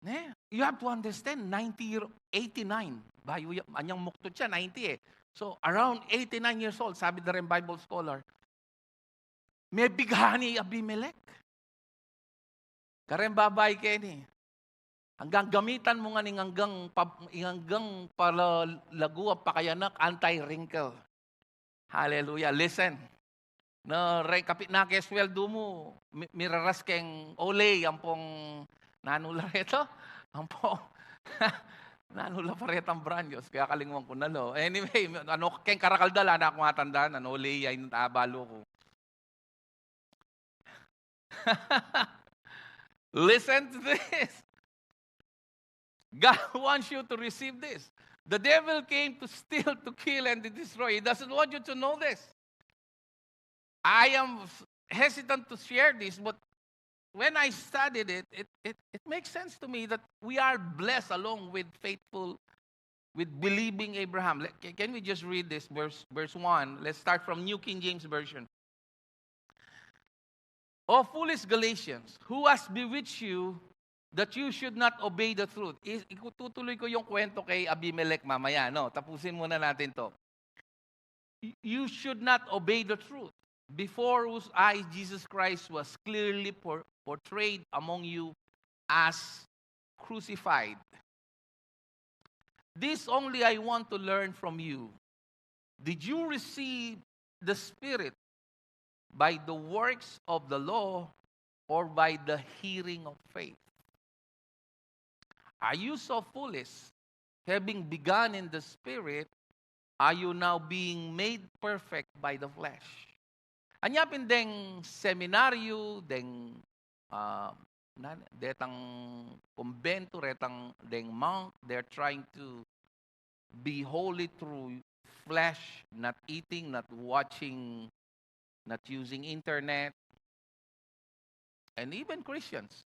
Ne? You have to understand, ninety year, eighty-nine. Bayu ya, anyang muktud siya, ninety eh. So, around eighty-nine years old, sabi da reng Bible scholar, mebighani i Abimelech. Kareng babai keni, anggang gamitan mu ngan ing anggang pa-, ing anggang palalagu a pakayanak, anti-wrinkle. Hallelujah. Listen. Na reng kapit na kesweldu mu, mi-, miraras keng Olay, ampong nanu la reta? Ampong nanu la pa retang brand, Diyos, kaya kalingwan ku na lo. Anyway, anu, keng karakal da la, na ku matandaan, anu, Olay, ay, abalu ku. Listen to this. God wants you to receive this. The devil came to steal, to kill, and to destroy. He doesn't want you to know this. I am hesitant to share this, but when I studied it, it, it, it makes sense to me that we are blessed along with faithful, with believing Abraham. Let, ca-, can we just read this verse, verse one? Let's start from New King James Version. O foolish Galatians, who has bewitched you that you should not obey the truth? I-, ikututuloy ko yung kwento kay Abimelech mamaya, no? Tapusin muna natin to. Y-, you should not obey the truth, before whose eyes Jesus Christ was clearly por-, portrayed among you as crucified. This only I want to learn from you. Did you receive the Spirit by the works of the law or by the hearing of faith? Are you so foolish? Having begun in the Spirit, are you now being made perfect by the flesh? Anya pin deng seminaryo, deng, ah, nan-, detang kumbento, detang deng monk, they're trying to be holy through flesh, not eating, not watching, not using internet, and even Christians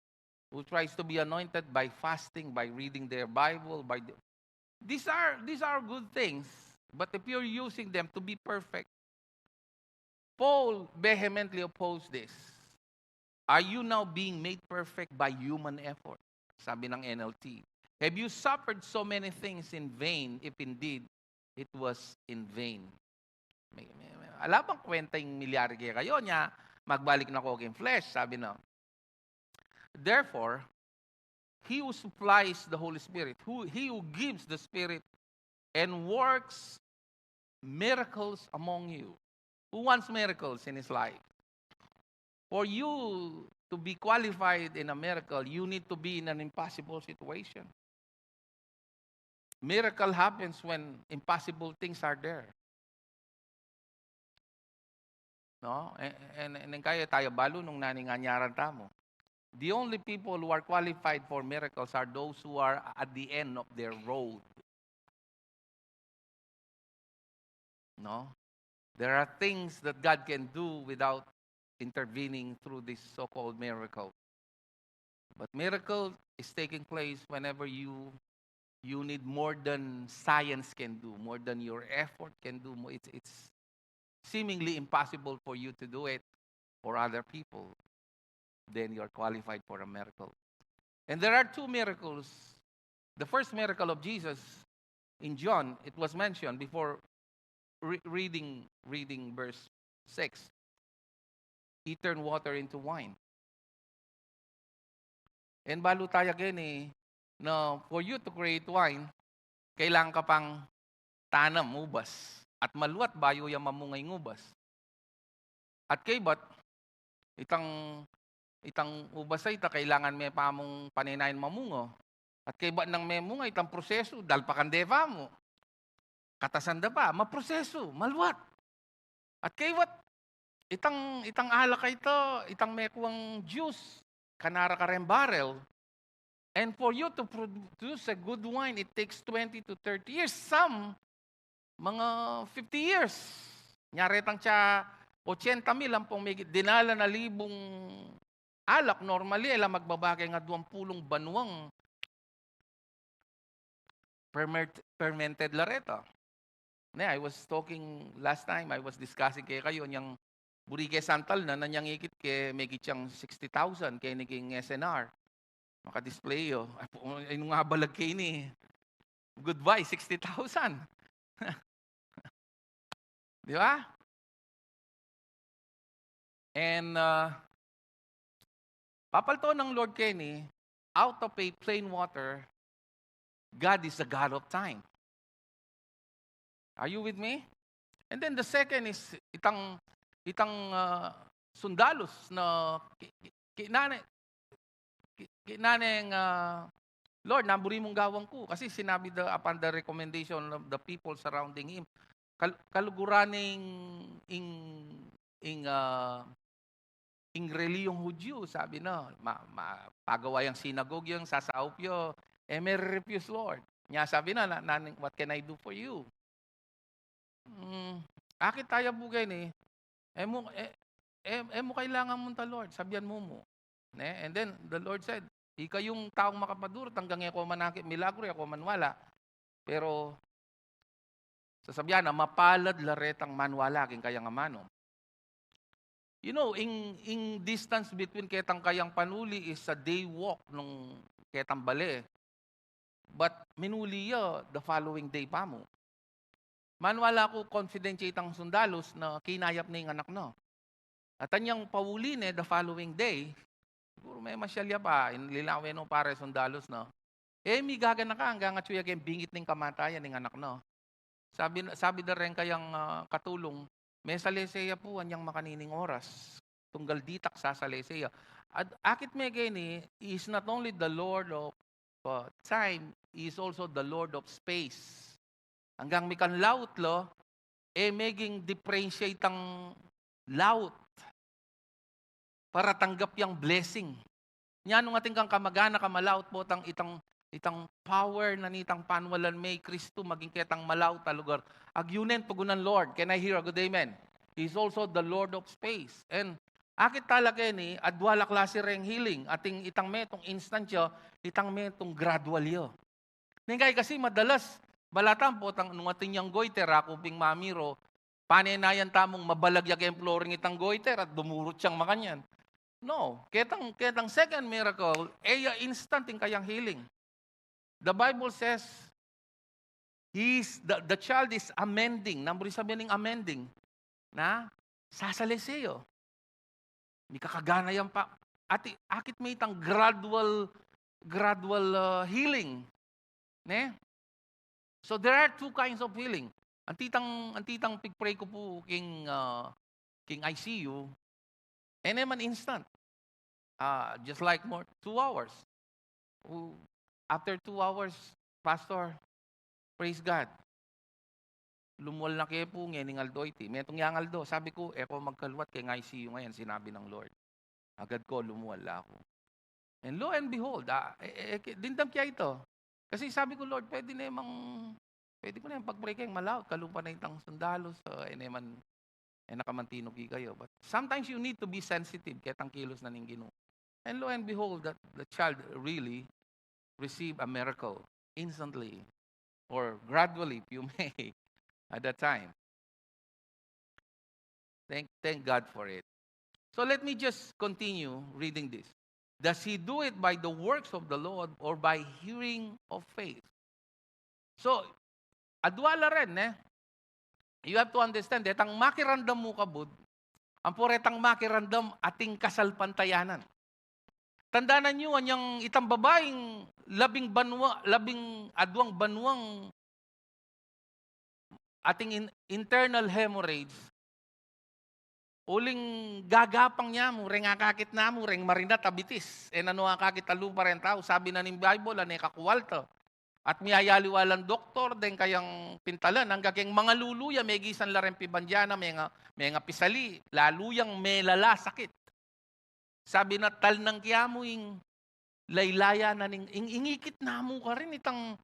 who tries to be anointed by fasting, by reading their Bible, by the, these are, these are good things, but if you're using them to be perfect, Paul vehemently opposed this. Are you now being made perfect by human effort? Sabi ng N L T. Have you suffered so many things in vain, if indeed it was in vain? May, may, may, ala bang kwenta ing milyari kekayu? Nya, magbalik na ko king flesh, sabi na. Therefore, he who supplies the Holy Spirit, who, he who gives the Spirit and works miracles among you. Who wants miracles in his life? For you to be qualified in a miracle, you need to be in an impossible situation. Miracle happens when impossible things are there. No? And, and, and kaya tayu balu nung nanu ing anyaran tamu. The only people who are qualified for miracles are those who are at the end of their road. No? There are things that God can do without intervening through this so-called miracle. But miracle is taking place whenever you, you need more than science can do, more than your effort can do. Mo-, it's, it's seemingly impossible for you to do it or other people. Then you are qualified for a miracle. And there are two miracles. The first miracle of Jesus in John, it was mentioned before re-, reading, reading verse six. He turned water into wine. And balu tayu keni, na for you to create wine, kailangan ka pang tanam, ubas. At maluat bayu yang mamunga ing ubas. At kaybat, itang, itang ubas a ita, kailangan me pa mung panenayan mamunga. At kaybat nang memunga, itang prosesu, dalpakan de pa mu. Katasan da pa, maprosesu, maluat. At kaybat, itang, itang alak a ita, itang mekuang juice, kanara kareng barrel. And for you to produce a good wine, it takes twenty to thirty years. Some, mga fifty years. Nya retang atsa ochenta mil ampong migit dinala na libung alak, normally, e la magbaba keng aduang pulung banuang ferment-, fermented la reta. Ne, I was talking last time, I was discussing kekayu, inyang buri ke santal na, nanyang ikit ke, megit yang sixty thousand, keni king S N R. Maka-display yu. Ay, pu-, ay, nung abalag ke ini. Goodbye, sixty thousand. Di ba? And, uh, papalto ng Lord keni, out of a plain water, God is the God of time. Are you with me? And then the second is itang, itang, uh, sundalus na ki-, ki-, kinane-, ki-, kinaneng, ah, "Lord, nanu buri mung gawan ku?" Kasi sinabi the, upon the recommendation of the people surrounding him, kal-, kaluguran ing, ing, ing, ah, ing reliyong Hudyo, sabi na, ma-, ma-, pagawa yang sinagoga, yang sasaup ya, e me re-refuse, Lord. Nya sabi na, na, na, "What can I do for you?" Hmm, akit taya bugay ni, e mu, e, e, e mu kailangan munta, Lord, sabian mu mu. Ne? And then the Lord said, "Ikayung taung makapadurut, anggang e ko man akit milagru, e ko man wala." Pero sasabian na, "Mapalad la retang manwala king kayang amanu." You know, ing, ing distance between ketang kayang panuli is a day walk nung ketang bale. But minuli ya the following day pa mu. Manwala ku, confident ya itang sundalus na kinayap ne ing anak na. At anyang pauli ne the following day, siguru me masyal ya pa, in-, lilawen no pare sundalus na. E migaganaka anggang atyu ya keng bingit ning kamatayan ning anak na. Sabi, sabi da reng kayang, ah, katulung, "Mesalese ya pu anyang makanining oras. Tunggal ditak sasalese ya." At akit me keni, he is not only the Lord of, uh, time, he is also the Lord of space. Anggang mikan laut lo, e meging diperensya itang laut para tanggap yang blessing. Nya nung atin kang kamag-anak a malaut, potang itang, itang power na nitang panwalan me i Kristu maging ketang malaut a lugar. Agyu nen tugunan, Lord. Can I hear a good amen? He is also the Lord of space. And akit tala keni, adwa la klasi reng healing. Atin itang metung instant ya, itang metung gradual ya. Ningkay kasi madalas, balatam potang nung atin yang goiter, aku pin mamiro, panenayan tamung mabalag ya keng flooring itang goiter at dumurut yang makanyan. No, ketang, ketang second miracle, e ya instant ing kayang healing. The Bible says, he's, the, the child is amending. Nanu buri sabian ning amending? Na, sasalese ya. Mikakagana yang pa. Ati, akit me itang gradual, gradual, uh, healing. Ne? So there are two kinds of healing. Antitang, antitang pig-pray ku pu king, uh, king I C U, e ne man instant. Ah, just like more two hours. U-, after two hours, "Pastor, praise God. Lumual na ke pu ngening aldo iti." Metung yang aldo, sabi ku, "E ko magkaluat keng I C U ngayan," sinabi ng Lord. Agad ko lumual la aku. And lo and behold, ah, e, e, e, dimdam ke ya ita. Kasi sabi ku, "Lord, pwede ne mang, pwede ku ne mang pag-pray keng malaut, kalupa na itang sundalus, so, e ne man, e na ka man tinug kekayu." But sometimes you need to be sensitive ketang kilos na ning Ginu. And lo and behold, that the child really received a miracle instantly, or gradually, if you may, at that time. Thank, thank God for it. So let me just continue reading this. Does he do it by the works of the Lord or by hearing of faith? So, adwa la ren, ne? You have to understand, detang makiramdam mu kabud, ampo retang makiramdam ating kasalpantayanan. Tandanan yu, anyang itang babaing labing banua, labing adwang banuang ating in-, internal hemorrhage, uling gagapang ya mu, reng akakit na mu, reng marinat a bitis. E nanu akakit a lupa reng tau, sabi na ning Bible, ane kakualta. At miyayaliwa lang doktor, deng kayang pintalan, angga keng mangalulu ya, megisan la reng pibandian na, menga, menga pisali, lalu yang melala sakit. Sabi na, talnan ke mu ing laylayan na ning, ing, ing ikit na mu karin, itang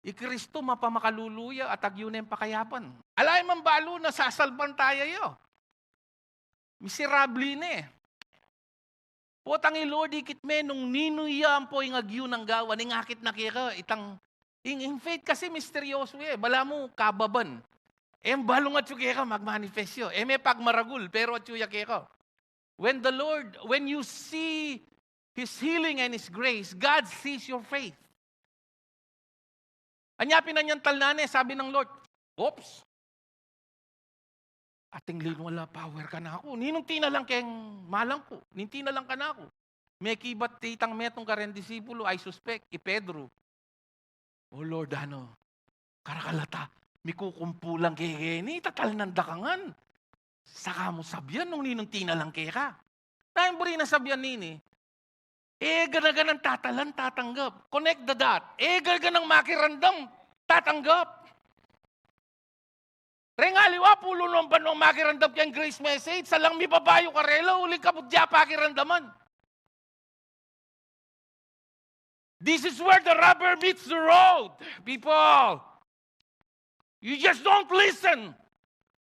i Kristu mapamakalulu ya at agyu neng pakayapan. Ala ya mang balu na sasalpantaya ya. Miserable ne. Potang i Lord ikit me nung ninu ya ampo ing agyu nang gawan, ing akit na keka, itang Ing, ing faith kasi misteryoso ya, e. Balamu kababan. E, balung atyu keka, magmanifest ya. E me pagmaragul, pero atyu ya keka. When the Lord, when you see His healing and His grace, God sees your faith. Anya pin anyang talnan ne, sabi ng Lord, "Oops, atin linwal a power kanaku. Ninung tinalang keng malang ku, ning tinalang kanaku?" Mekibat itang metung kareng disipulu, I suspect, i Pedro. "O Lord, ano, karakal ata, mikukumpulan ke keni, tatalnan da ka ngan. Saka mu sabian nung ninung tinalang keka." Nanu ing buri nang sabian nini? E ka na ganang tatalan, tatanggap. Connect the dot. E ka ganang makiramdam, tatanggap. Reng aliwa, pulu nong banuang makiramdam keng Grace Message, salang mibabayu karela, uling kabud ya pakiramdaman. This is where the rubber meets the road, people. You just don't listen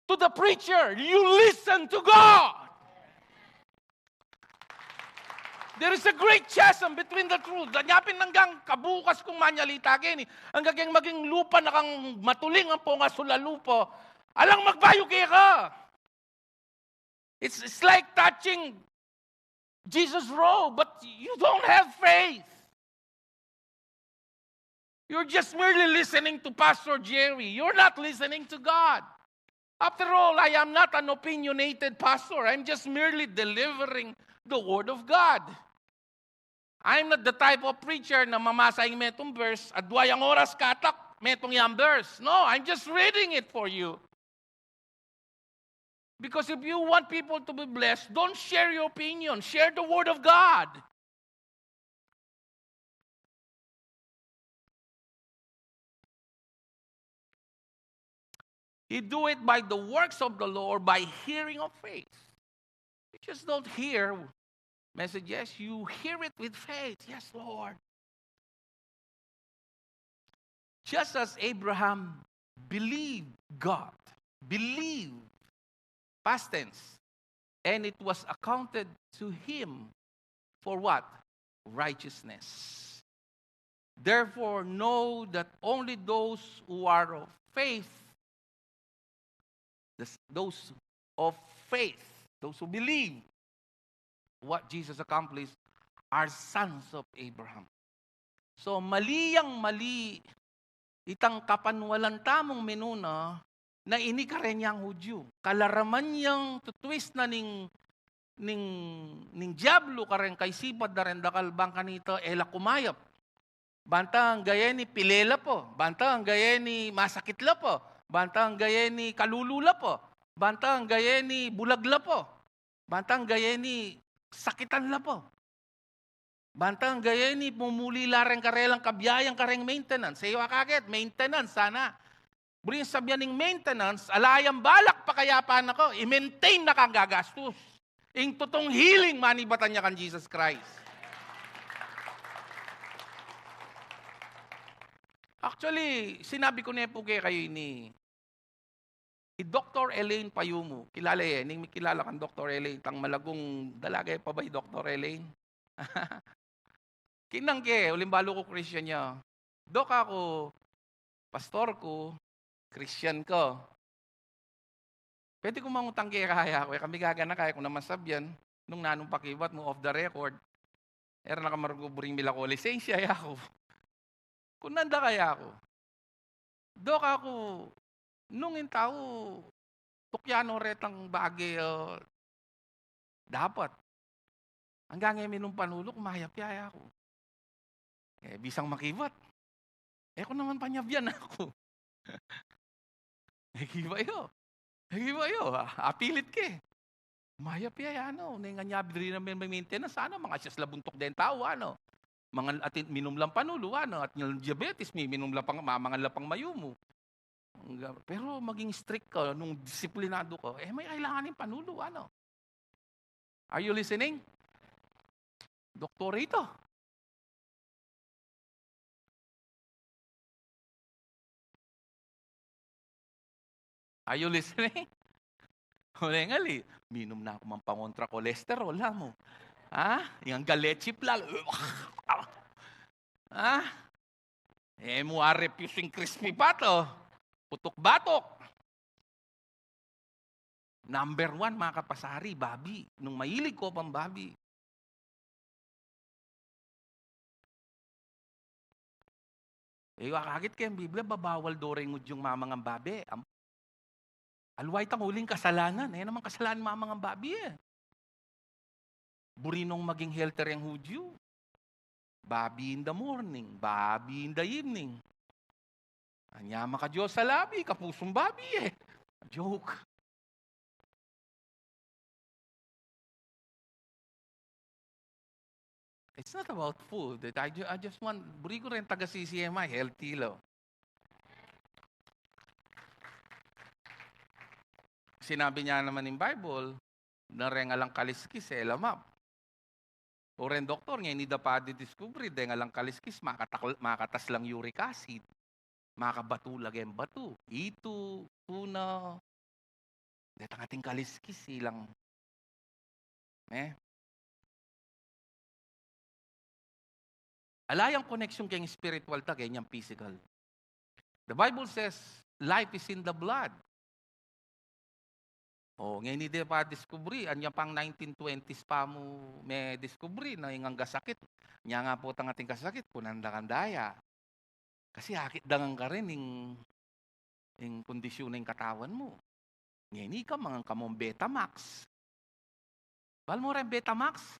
to the preacher. You listen to God. There is a great chasm between the truth. Anya pin anggang kabukas kung manyalita keni, anggang keng maging lupa na kang matuling ampong asul a lupa, alang magbayu keka. It's, it's like touching Jesus' robe, but you don't have faith. You're just merely listening to Pastor Jerry. You're not listening to God. After all, I am not an opinionated pastor. I'm just merely delivering the word of God. I'm not the type of preacher na mamasa ing metung verse, adwa yang oras katak, metung yang verse. No, I'm just reading it for you. Because if you want people to be blessed, don't share your opinion. Share the word of God. You do it by the works of the law, by hearing of faith. You just don't hear messages, you hear it with faith. Yes, Lord. Just as Abraham believed God, believe, past tense, and it was accounted to him for what? Righteousness. Therefore, know that only those who are of faith, the s-, those of faith, those who believe what Jesus accomplished, are sons of Abraham. So, mali yang mali itang kapanwalan tamung minuna na ini kareng Hudyu. Kalaraman yang tutwist na ning, ning, ning Diablo kareng kaisipan da reng dakal bang kanita e la kumayap. Bantang gaye ni pile la pu, bantang gaye ni masakit la pu, bantang gaye ni kalulu la pu, bantang gaye ni bulag la pu, bantang gaye ni sakitan la pu. Bantang gaye ni mumuli la reng karelang kabiayan kareng maintenance. E yu akaget, maintenance sana. Buri nang sabian ning maintenance, ala yang balak pakayapan na ka, i-maintain na kang gagastus. Ing tutung healing, manibatan ya kang Jesus Christ. Actually, sinabi ku ne pu kekayu ini, i Doktor Elaine Payumu, kilala ye, ning mikilala kang Doktor Elaine, tang malagung dalaga ya pa ba i Doktor Elaine? Kinang ke, uling balu ku Christian ya. Dok, aku, pastor ku, Christian ka. Pwede kung mangutang keka, ya ku, e kami gagana, kaya ku naman sabian, nung nanung pakibat mu off the record. E ra na ka maragul buring milako lisensya, ya ku. Kunang da ka, ya ku, Dok, aku, nung ing tau tukyan no retang bage, e, dapat, anggang e minum panulu, kumayap ya, ya ku. E, bisang makibat, e ku naman panyabian, aku. E, kibat yu. E, kibat yu. A, apilit ke. Mayap ya, ano, nung anyabri na me-, me-, maintenance, ano, mangasias la buntuk deng tau, ano. Mangan atin, minum lang panulu, ano, atin diabetes, mi-, minum lang pang, mamangan lang pang mayumu. Anggang, pero maging strict ka, nung disiplinado ka, e, may kailangan ning panulu, ano. Are you listening? Doktor ito. Are you listening? Uling ali, minum na ku mang pangontra kolesterol, amu. Ha? Yang galechip lalo. Ha? E mu a-refuse ing crispy pat, o. Putuk batok. Number one, mga kapasari, babi. Nung mahilig ko pang babi. E, akakit keng Biblia, babawal do reng udyung mamangan babi. Am-, aliwa itang uling kasalanan. E naman kasalanan mamangan babi, e. Buri nong maging healthy reng Hudyu. Babi in the morning, babi in the evening. Anya makadiyos a labi, kapusung babi, e. Joke. It's not about food. I ju-, I just want, buri ku reng taga C C M I, healthy la. Sinabi na naman ning Bible, na reng alang kaliskis, e la map. O reng doktor, ngeni da pa didiskubri, deng alang kaliskis, makatakl-, makatas lang uric acid. Makabatu la keng batu. Itu, tuna. Detang ating kaliskis, ilang. E? Ala yang koneksyon keng spiritual ta, keng yang physical. The Bible says, "Life is in the blood." O, ngeni de pa diskubri, anya pang nineteen twenties pa mu me diskubri na ing anggang sakit. Nya nga pu itang ating kasakit, kunanda kang daya. Kasi akit da ngan karin ing, ing kondisyon ning katawan mu. Ngeni ka, mangan ka mung Betamax. Bal mu reng Betamax?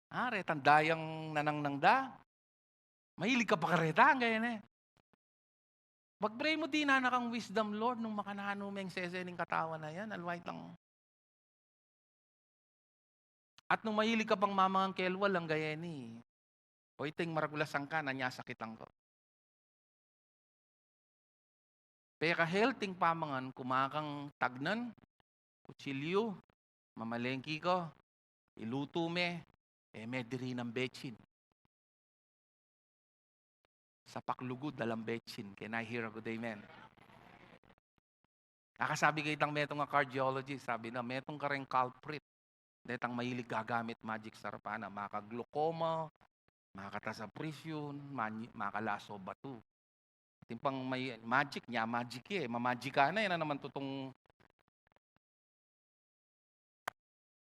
A, retang dayang nanangnang da. Mahilig ka pa kareta, ngeni. Pag-pray mu, dinan na kang wisdom, Lord, nung makananu meng sese ning katawan a yan, aliwa itang. At nung mahilig ka pang mamangan kelwal, anggang ngeni. O iting maragul a sangkan, anya sakitan ko. Peka-healthy ing pamangan, kumakang tagnan, kutsilyu, mamalengki ka, ilutu me, e me diri nang betsin. Sapak lugud alang betsin. Can I hear a good amen? Akasabi ke itang metung a cardiologist, sabi na, metung kareng culprit. Detang mahilig gagamit magic sarap, ana, maka-glaucoma, makatas a presyon, mani-, makalaso batu. Atin pang may magic, nya magic e, mamagika na, yan na naman tutung.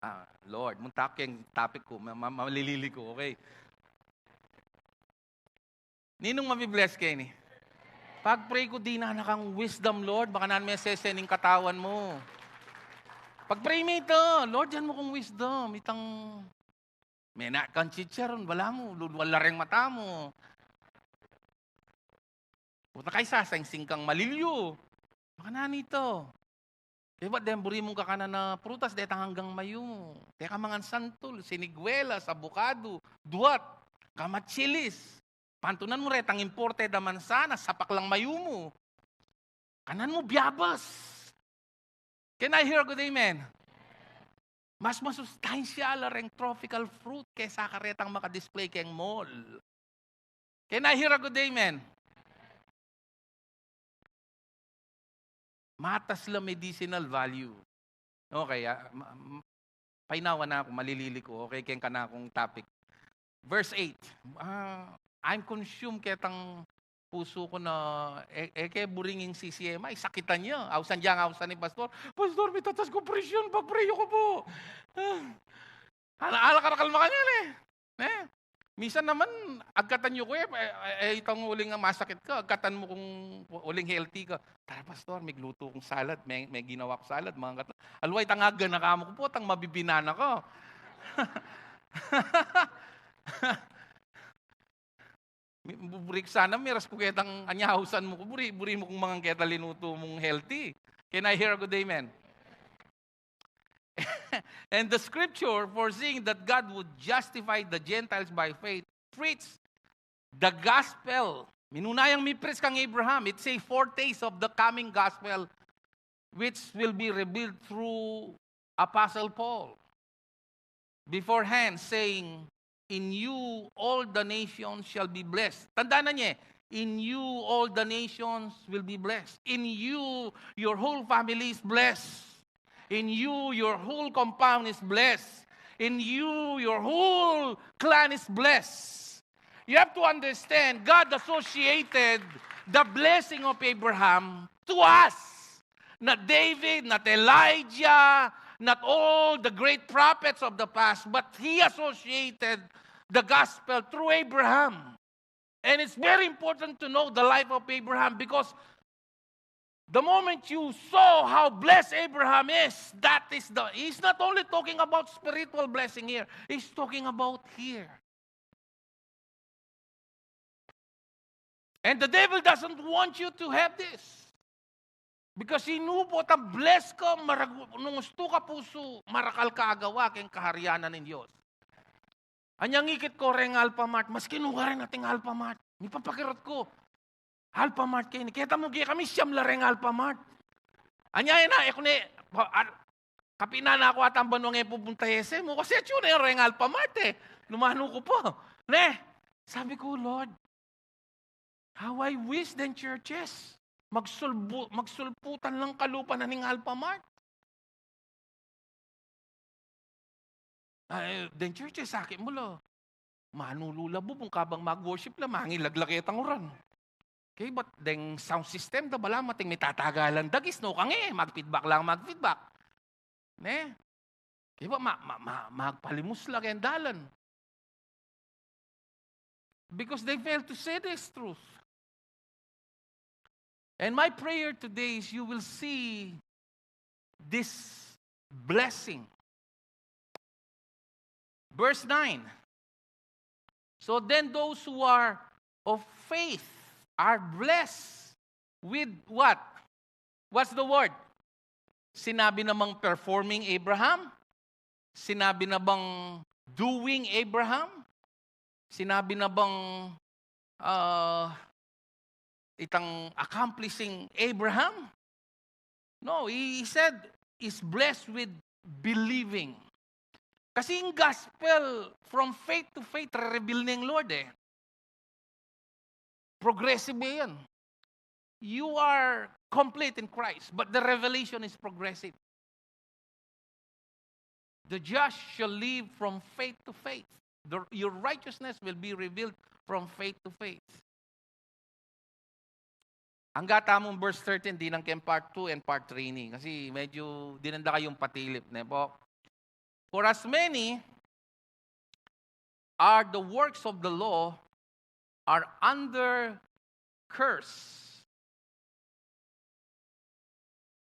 A, Lord, munta keng topic ku, ma-, ma-, malilili ku, okay? Ninung mabi-bless keni? Pag-pray ku, dinan na kang wisdom, Lord, makananu meng sese ning katawan mu. Pag-pray me ita, Lord, dinan mu kung wisdom, itang mena kang chicharon, balamu, lulwal la reng mata mu. Puta kay sa, seng singkang malilyu. Makananu ita? Kaybat deng buri mung kakanan a prutas, detang anggang mayumu. Deka mangan santul, siniguelas, abukadu, duat, kamatsilis. Pantunan mu retang imported a mansanas, sapak lang mayumu. Kanan mu biabas. Can I hear a good amen? Mas masustansyal a reng tropical fruit kesa karetang maka-display keng mall. Can I hear a good amen? Matas la medicinal value. Okay, a, ma-, m-, painawa na ku, malilili ku. Okay, keng kanakung topic. Verse eight. A, I'm consumed ketang pusu ku na, e, e ke buri ning C C M I, sakitan ya. Ausan diyang ausan ni Pastor, "Pastor, mitatas ku presyon, pag-pray yu ku pu." A, ala, ala karakal makanyan e. Ne? Misan naman, agkatan yu ku e, e, e, itang uling masakit ka, agkatan mu kung uling healthy ka. "Tara, Pastor, meglutu kung salad, me, meginawa kung salad, mga agkatan." Aliwa itang agganaka mu ku pu, itang mabibinana ka. Mi-, bu-, buri ku sana, miras ku ketang anya ausan mu ku, buri, buri mu kung mangan keta linutu mung healthy. Can I hear a good amen? And the scripture, foreseeing that God would justify the Gentiles by faith, preached the gospel. Minuna yang mi-preach kang Abraham. It's a foretaste of the coming gospel, which will be revealed through Apostle Paul beforehand, saying, "In you all the nations shall be blessed." Tandaan na niya, "In you all the nations will be blessed. In you, your whole family is blessed. In you, your whole compound is blessed. In you, your whole clan is blessed." You have to understand, God associated the blessing of Abraham to us. Not David, not Elijah, not all the great prophets of the past, but he associated the gospel through Abraham. And it's very important to know the life of Abraham, because the moment you saw how blessed Abraham is, that is the, he's not only talking about spiritual blessing here, he's talking about here. And the devil doesn't want you to have this. Because he knew, potang bless ka, marag-, nung ustu ka pusu, marakal ka agawa keng kaharian ning Dios. Anya ngikit ku reng Alphamart, maski nu karin ating Alphamart. Mipapakirut ku, Alphamart keni. Keta mu, kekami siyam la reng Alphamart. Anya e na, e ku ne, pa-, al-, kapinan na ku ata ing banwang e pupunta e se mu. Kasi atyu ne reng Alphamart e. Lumanu ku pa. Ne? Sabi ku, Lord, how I wish deng churches magsulbu-, magsulputan lang kalupa na ning Alphamart. Ay, deng churches, sakit mu la. Manulu la bubung kabang mag-worship la, mangilaglak e tanguran. Okay, but deng sound system da, bala mating mitatagalan dagis, no, kang e, mag-feedback lang, mag-feedback. Ne? Kaya ba, ma-, ma-, ma-, magpalimus la keng dalan. Because they fail to see this truth. And my prayer today is you will see this blessing. Verse nine. So then those who are of faith are blessed with what? What's the word? Sinabi na bang performing Abraham? Sinabi na bang doing Abraham? Sinabi na bang, ah, itang accomplishing Abraham? No, he said, is blessed with believing. Kasi ing gospel, from faith to faith, re-reveal na ing Lord e. Progressive yan. You are complete in Christ, but the revelation is progressive. The just shall live from faith to faith. The, your righteousness will be revealed from faith to faith. Angga tamung verse thirteen, dinang keng part two and part three ini. Kasi medyo dinanda kayung patilip, ne po? For as many are the works of the law are under curse.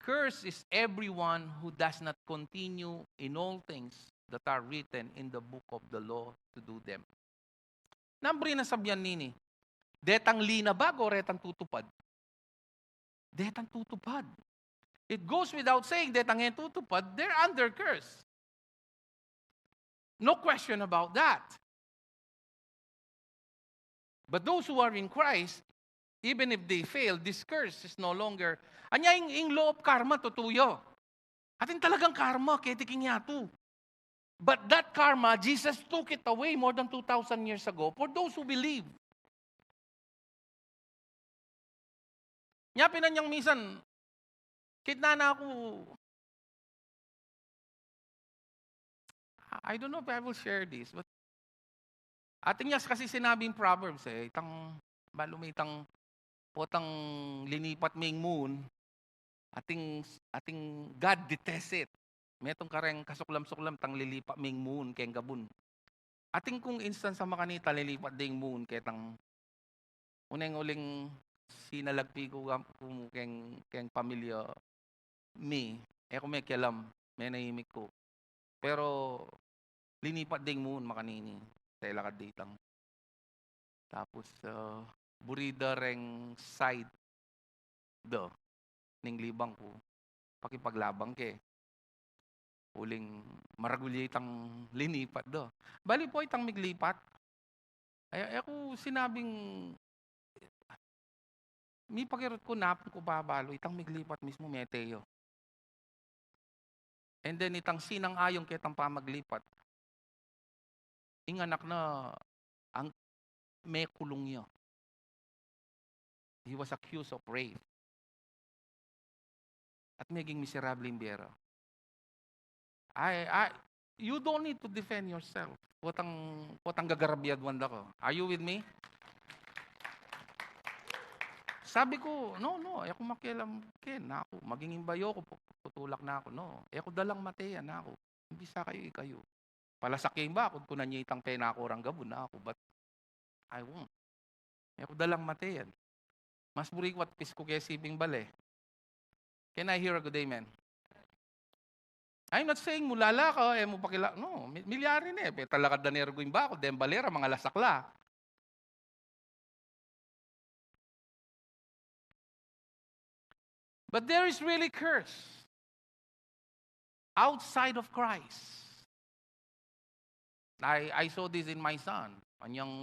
Curse is everyone who does not continue in all things that are written in the book of the law to do them. Nanu rin ing sabian nini? Detang linabag o retang tutupad? Detang tutupad. It goes without saying, detang e tutupad, they're under curse. No question about that. But those who are in Christ, even if they fail, this curse is no longer. Anya ing, ing law of karma, tutu ya. Atin talagang karma, keti king yatu. But that karma, Jesus took it away more than two thousand years ago for those who believe. Nya pin anyang minsan, kitnan na ku, I don't know if I will share this, but atin ya kasi sinabing Proverbs e, itang, balu me itang, potang linipat me ing moon, atin, atin God detests it. Metung kareng kasuklam-suklam itang lilipat me ing moon keng gabun. Atin kung instance a makanita lilipat ding moon ketang uneng uling sinalagpi ku kam-, ku keng, keng pamilya mi, e ku mekialam, menahimik ku. Pero linipat ding moon makanini, telakad ditang. Tapos, ah, buri da reng side da ning libang ku, pakipaglabang ke. Uling maragul ya itang linipat da. Bali po itang miglipat. Ay, ay, aku sinabing, mipakirut ku, napun ku pa balu, itang miglipat mismu mete ya. And then itang sinang-ayong ketang pamaglipat, ing anak na ang mekulung ya. He was accused of rape. At meging miserable ing bie ra. I, I, you don't need to defend yourself. Potang, potang gagarabiaduan da ku. Are you with me? Sabi ku, "No, no, e ku makialam ken, naku. Maging imbayo ku, pu-, putulak na ku. No, e ku dalang mate yan, naku. Imbis sa kayu, ikayu." Palasak ya ing bakod ku, nanu itang penaku rang gabun, naku, but I won't. E ku dalang mate yan. Mas buri ku at pis ku ke sibing bale. Can I hear a good amen? I'm not saying mu lala ka, e mu pakila, no, mi-, milyari ne, pe talakad da ne rugu ing bakod, deng bale ra, mangalasak la. But there is really curse outside of Christ. I, I saw this in my son. Anyang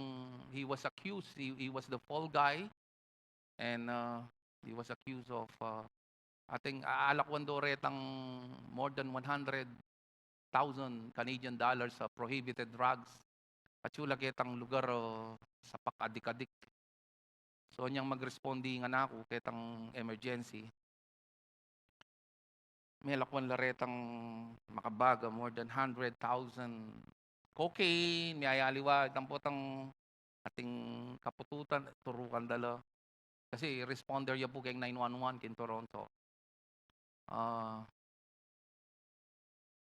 he was accused, he, he was the fall guy, and uh, he was accused of, uh, ating, a-, alakwan do retang more than one hundred thousand Canadian dollars sa prohibited drugs. At sula ketang lugar, uh, sapak adik-adik. So, anyang mag-respondi ing anak ku ketang emergency, melakwan la retang makabaga, more than hundred thousand cocaine, miyayaliwa, itang potang ating kapututan, turukan da la. Kasi responder ya pu keng nine one one keng Toronto. Ah,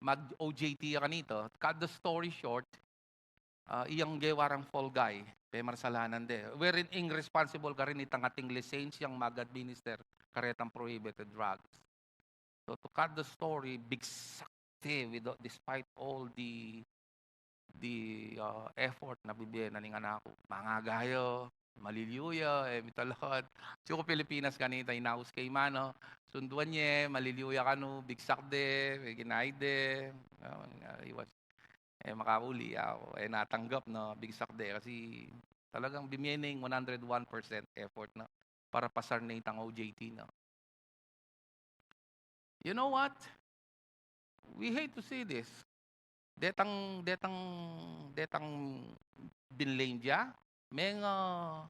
mag-O J T ya kanita. Cut the story short, ah, iyang gewa rang fall guy, pemarsalanan de. Wherein ing responsible karin itang ating lisensyang mag-administer karetang prohibited drugs. So, to cut the story, bigsak de, without, despite all the, the, ah, effort na bibie na ning anak ku. Mangagaya, maliliu ya, e, mitalakad. Atsu ku Pilipinas kanita, inaus ke i mana, sunduan ye, maliliu ya kanu, bigsak de, e, kinai de. Ah, iwas. E, makauli ya ku, e, natanggap na bigsak de, kasi talagang bimie ne ing one hundred one percent effort na para pasar ne itang O J T na. You know what? We hate to see this. Detang, detang, detang binlame dia, menga,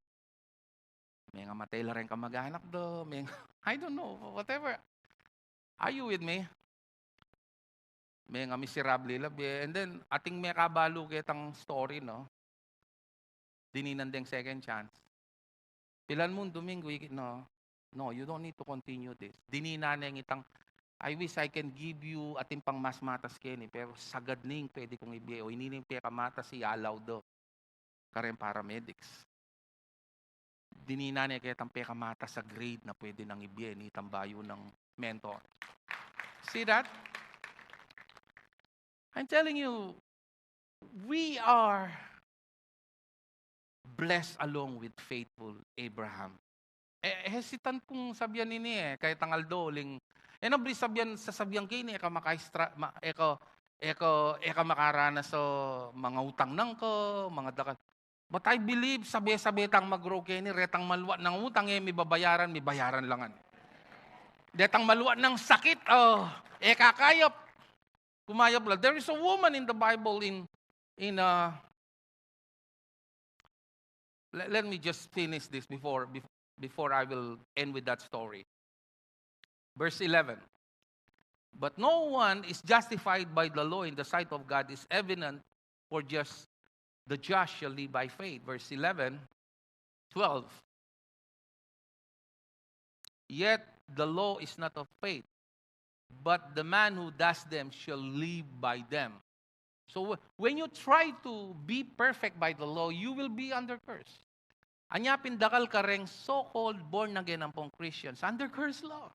menga matay la reng kamag-anak da, menga, I don't know, whatever. Are you with me? Menga miserable la bie. And then, ating mekabalu ketang story, no? Dininan deng second chance. Pilan mu ing Domingo, iki-, no, no, you don't need to continue this. Dininan ne itang, "I wish I can give you atin pang mas matas keni, pero sagad ne ing pwede kung ibie, o ini ne ing pekamatas i-allow do kareng paramedics." Dininan ne ketang pekamatas a grade na pwede nang ibie nitang bayu nang mentor. See that? I'm telling you, we are blessed along with faithful Abraham. E, hesitant kung sabian ini, e, ketang aldo uling, e, na buri sabian, sasabian ke ini, e ka makaistra-, ma-, e ka, e ka, e ka makaranas o manga utang nang ka, manga dakal. But I believe, sabe-sabe tang mag-grow keni, retang malwa nang utang, e mibabayaran, mibayaran la ngan. Detang malwa nang sakit, o, e kakayap. Kumayap la. There is a woman in the Bible in, in, uh, le-, let me just finish this before, bef-, before I will end with that story. Verse eleven. "But no one is justified by the law in the sight of God is evident, for just the just shall live by faith." Verse eleven, twelve. "Yet the law is not of faith, but the man who does them shall live by them." So, wh-, when you try to be perfect by the law, you will be under curse. Anya pin dakal kareng so-called born again ampong Christians, under curse law.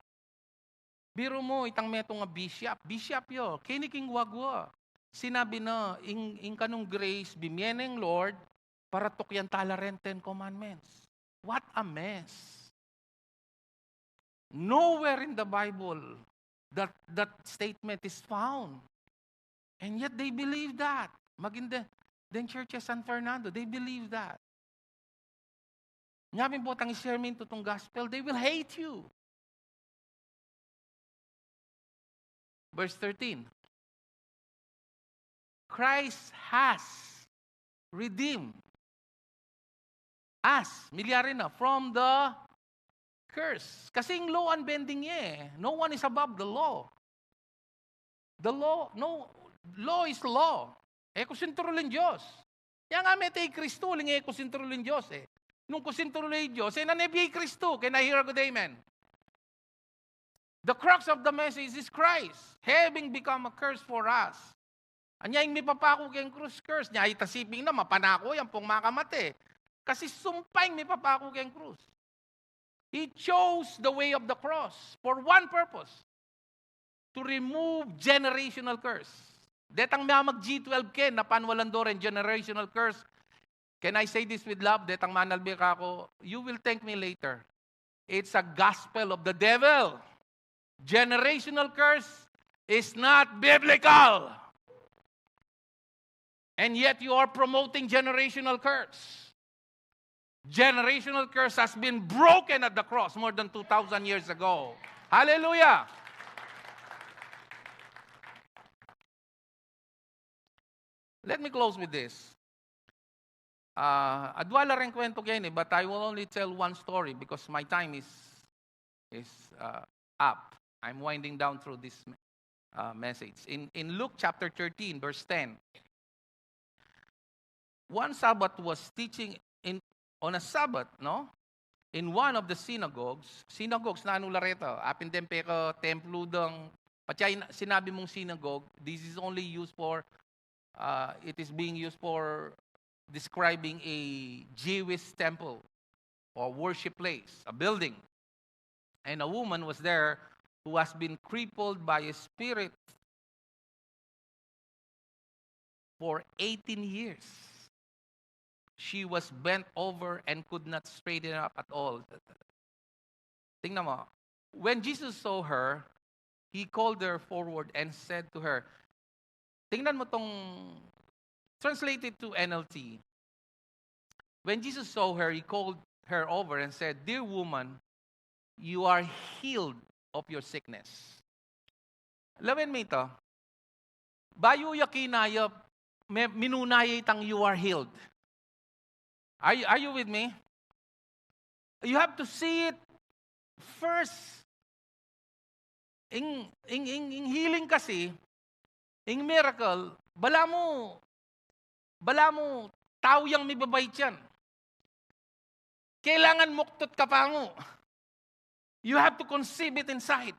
Biru mu, itang metung a bishop, bishop yu, keni king guagua. Sinabi na, ing, ing kanung grace, bimie neng Lord, para tukyan tala reng Ten Commandments. What a mess. Nowhere in the Bible that, that statement is found. And yet they believe that. Maging de-, deng Church of San Fernando, they believe that. Nya pin potang i-share mu ing tutung gospel, they will hate you. Verse thirteen. "Christ has redeemed us," milyari na, "from the curse." Kasi ing law unbending ya, e. No one is above the law. The law, no, law is law. E ku sinturul ing Dios. Kaya nga mete i Kristu, uling e ku sinturul ing Dios e. Nung ku sinturul ing Dios, e na ne bie i Kristu. Can I hear a good amen? The crux of the message is Christ having become a curse for us. Anya ing mipapaku keng krus, curse. Nya ita siping na, mapanaku yan pung makamate. Kasi sumpa ing mipapaku keng krus. He chose the way of the cross for one purpose, to remove generational curse. Detang mia mag G twelve ken, napanwalan do ren generational curse. Can I say this with love? Detang manalbe kaku, you will thank me later. It's a gospel of the devil. Generational curse is not biblical. And yet you are promoting generational curse. Generational curse has been broken at the cross more than two thousand years ago. Hallelujah! Let me close with this. Uh, adwa la reng kwento keni, but I will only tell one story because my time is, is uh, up. I'm winding down through this uh, message. In, in Luke chapter thirteen, verse ten, one Sabbath was teaching in, on a Sabbath, no? In one of the synagogues. Synagogues, nanu la reta? Apin deng peka templo dang, pati sinabi mung synagogue, this is only used for, uh, it is being used for describing a Jewish temple or worship place, a building. And a woman was there who has been crippled by a spirit for eighteen years. She was bent over and could not straighten up at all. Tingnan mo, when Jesus saw her, he called her forward and said to her, tingnan mo tong translated to N L T. When Jesus saw her, he called her over and said, "Dear woman, you are healed of your sickness." Lawen mi ito. Bayu ya kinaya, me-, minuna ya itang "You are healed." Are you, are you with me? You have to see it first. Ing, ing, ing, ing healing kasi, ing miracle, bala mu, bala mu tau yang mibabait yan. Kailangan muktot ka pa mu. You have to conceive it inside.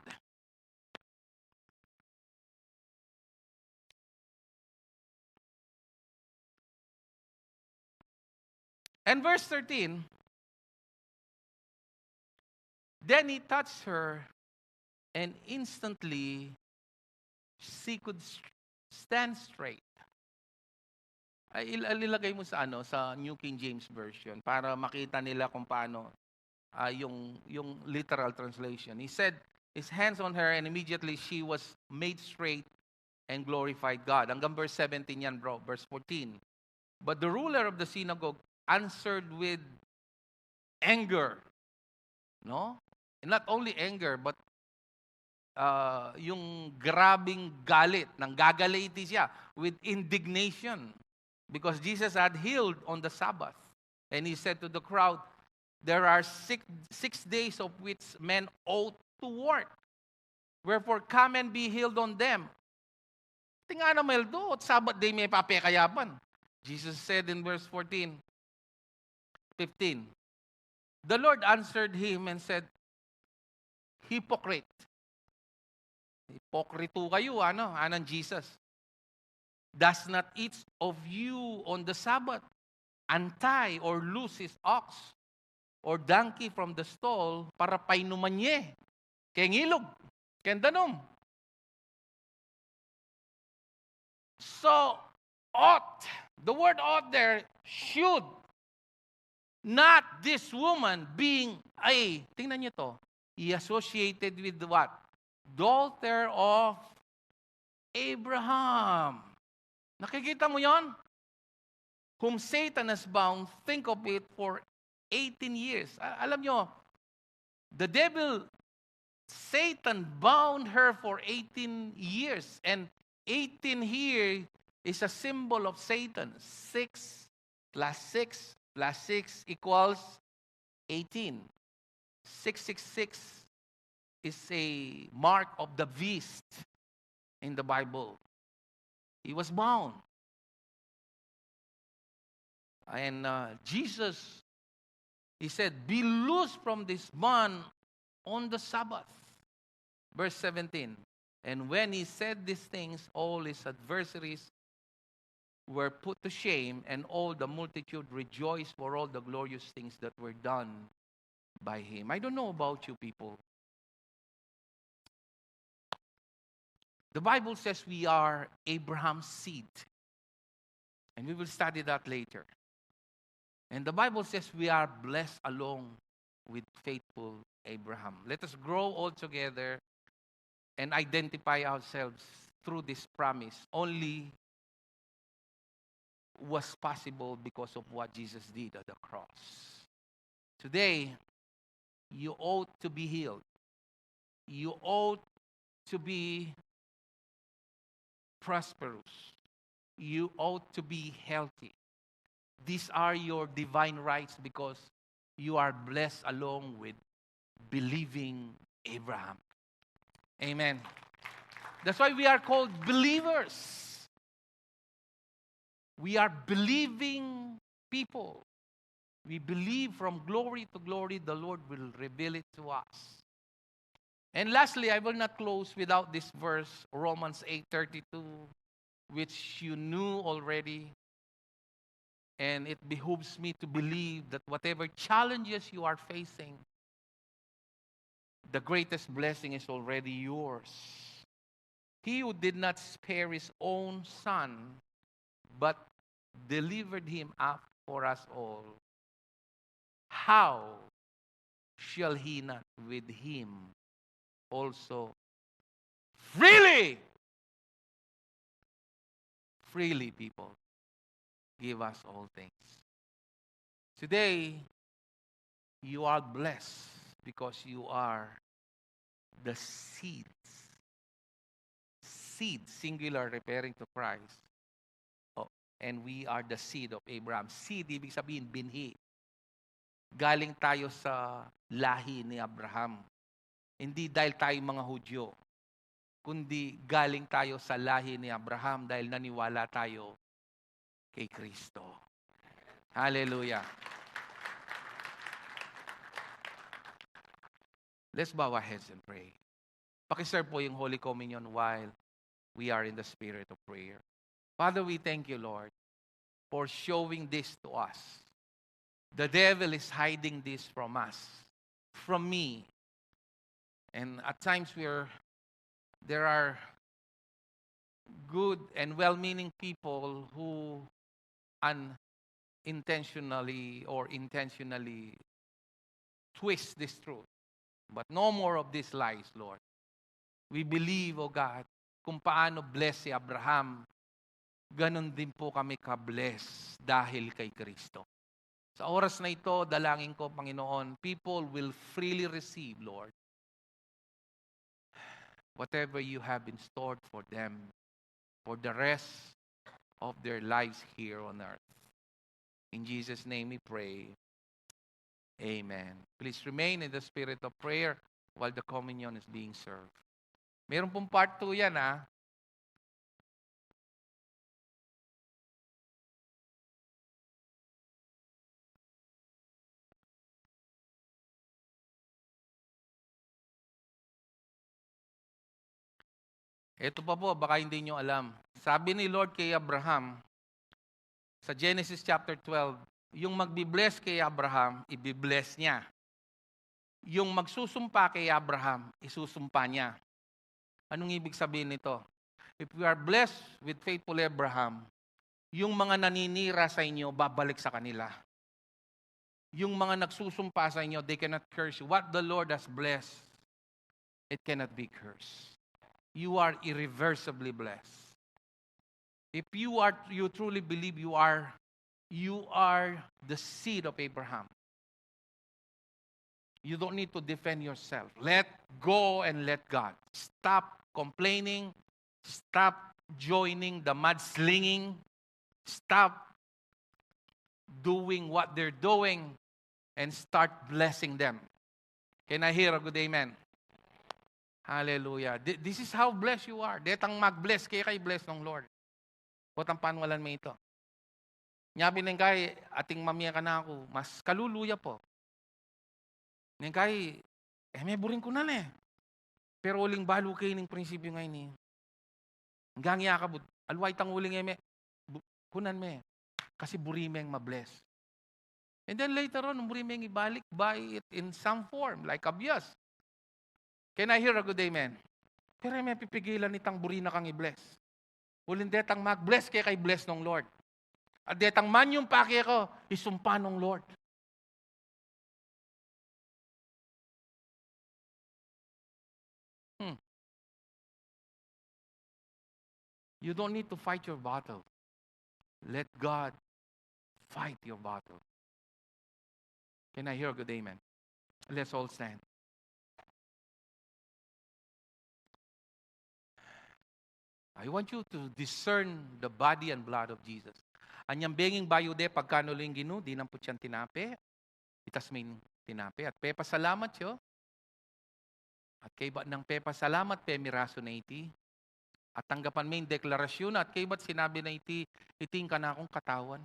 And verse thirteen, then he touched her, and instantly she could s-, stand straight. Ay, il-, ilagay mo sa, ano, sa New King James Version para makita nila kung paano, ah, yung, yung literal translation. He said his hands on her, and immediately she was made straight and glorified God. Hanggang verse seventeen yan, bro. Verse fourteen. But the ruler of the synagogue answered with anger. No? Not only anger, but, uh, yung grabing galit, nanggagalaiti siya with indignation because Jesus had healed on the Sabbath. And he said to the crowd, "There are six, six days of which men ought to work. Wherefore, come and be healed on them." Tingnan na, Meldo, Sabbath day me papekayapan. Jesus said in verse fourteen, fifteen, the Lord answered him and said, "Hypocrite." Hipokrito kayu, ano, anang Jesus. "Does not each of you on the Sabbath untie or loose his ox or donkey from the stall para painuman ye keng ilug, keng danum?" So, ought, the word ought there, should, not this woman being a, tingnan niyo to, he associated with what? Daughter of Abraham. Nakikita mo yon? Whom Satan has bound, think of it, for eighteen years. A-, alam nyo, the devil, Satan bound her for eighteen years. And eighteen here is a symbol of Satan. Six plus six plus six equals eighteen. Six six six is a mark of the beast in the Bible. He was bound. And uh, Jesus, he said, "Be loose from this man on the Sabbath." Verse seventeen. And when he said these things, all his adversaries were put to shame, and all the multitude rejoiced for all the glorious things that were done by him. I don't know about you people. The Bible says we are Abraham's seed. And we will study that later. And the Bible says we are blessed along with faithful Abraham. Let us grow all together and identify ourselves through this promise only was possible because of what Jesus did at the cross. Today, you ought to be healed. You ought to be prosperous. You ought to be healthy. These are your divine rights because you are blessed along with believing Abraham. Amen. That's why we are called believers. We are believing people. We believe from glory to glory, the Lord will reveal it to us. And lastly, I will not close without this verse, Romans eight thirty-two, which you knew already. And it behooves me to believe that whatever challenges you are facing, the greatest blessing is already yours. He who did not spare his own son, but delivered him up for us all, how shall he not with him also freely, freely, people, give us all things? Today, you are blessed because you are the seeds. Seed, singular, referring to Christ. Oh, and we are the seed of Abraham. Seed, ibig sabihin, binhi. Galing tayo sa lahi ni Abraham. Hindi dahil tayo mga Hudyo, kundi galing tayo sa lahi ni Abraham dahil naniwala tayo kay Kristo. Hallelujah. Let's bow our heads and pray. Pakiserve po yung Holy Communion while we are in the spirit of prayer. Father, we thank you, Lord, for showing this to us. The devil is hiding this from us, from me. And at times we're, there are good and well-meaning people who unintentionally or intentionally twist this truth. But no more of these lies, Lord. We believe, O God, kung paano bless si Abraham, ganun din po kami ka-bless dahil kay Kristo. Sa oras na ito, dalangin ko, Panginoon, people will freely receive, Lord, whatever you have in store for them for the rest of their lives here on earth. In Jesus' name we pray. Amen. Please remain in the spirit of prayer while the communion is being served. Meron pong part two yan, ha. Ito pa po, baka hindi nyo alam. Sabi ni Lord kay Abraham, sa Genesis chapter twelve, yung magbi-bless kay Abraham, ibi-bless niya. Yung magsusumpa kay Abraham, isusumpa niya. Anong ibig sabihin nito? If we are blessed with faithful Abraham, yung mga naninira sa inyo, babalik sa kanila. Yung mga nagsusumpa sa inyo, they cannot curse you. What the Lord has blessed, it cannot be cursed. You are irreversibly blessed. If you are, you truly believe you are, you are the seed of Abraham. You don't need to defend yourself. Let go and let God. Stop complaining. Stop joining the mudslinging. Stop doing what they're doing and start blessing them. Can I hear a good amen? Hallelujah. Th-, this is how blessed you are. Detang mag-bless kaya kay bless ng Lord. Potang panwalan mo ito. Nya bing neng kai, ating mamie kanaku, mas kalulu ya pu. Neng kai, e me buring kunan e. Pero uling balu ke ning prinsipyu ngeni. Anggang yakap, aliwa itang uling e me, bu-, kunan me. Kasi buri meng ma-bless. And then later on, buri meng ibalik, buy it in some form, like a bias. Can I hear a good amen? Pero e me pipigilan itang buri na kang i-bless. Uling detang mag-bless keka, i-bless nong Lord. At detang manyumpa keka, isumpa nong Lord. Hmm. You don't need to fight your battle. Let God fight your battle. Can I hear a good amen? Let's all stand. I want you to discern the body and blood of Jesus. Anyang benging bayu de pagkananu ing Ginu, dinan pu yang tinape, itas me ing tinape, at pepasalamat ya. At kaybat nang pepasalamat, pemirasu na iti. At tanggapan me ing deklarasyun, at kaybat sinabi na iti, iti ing kanakung katawan.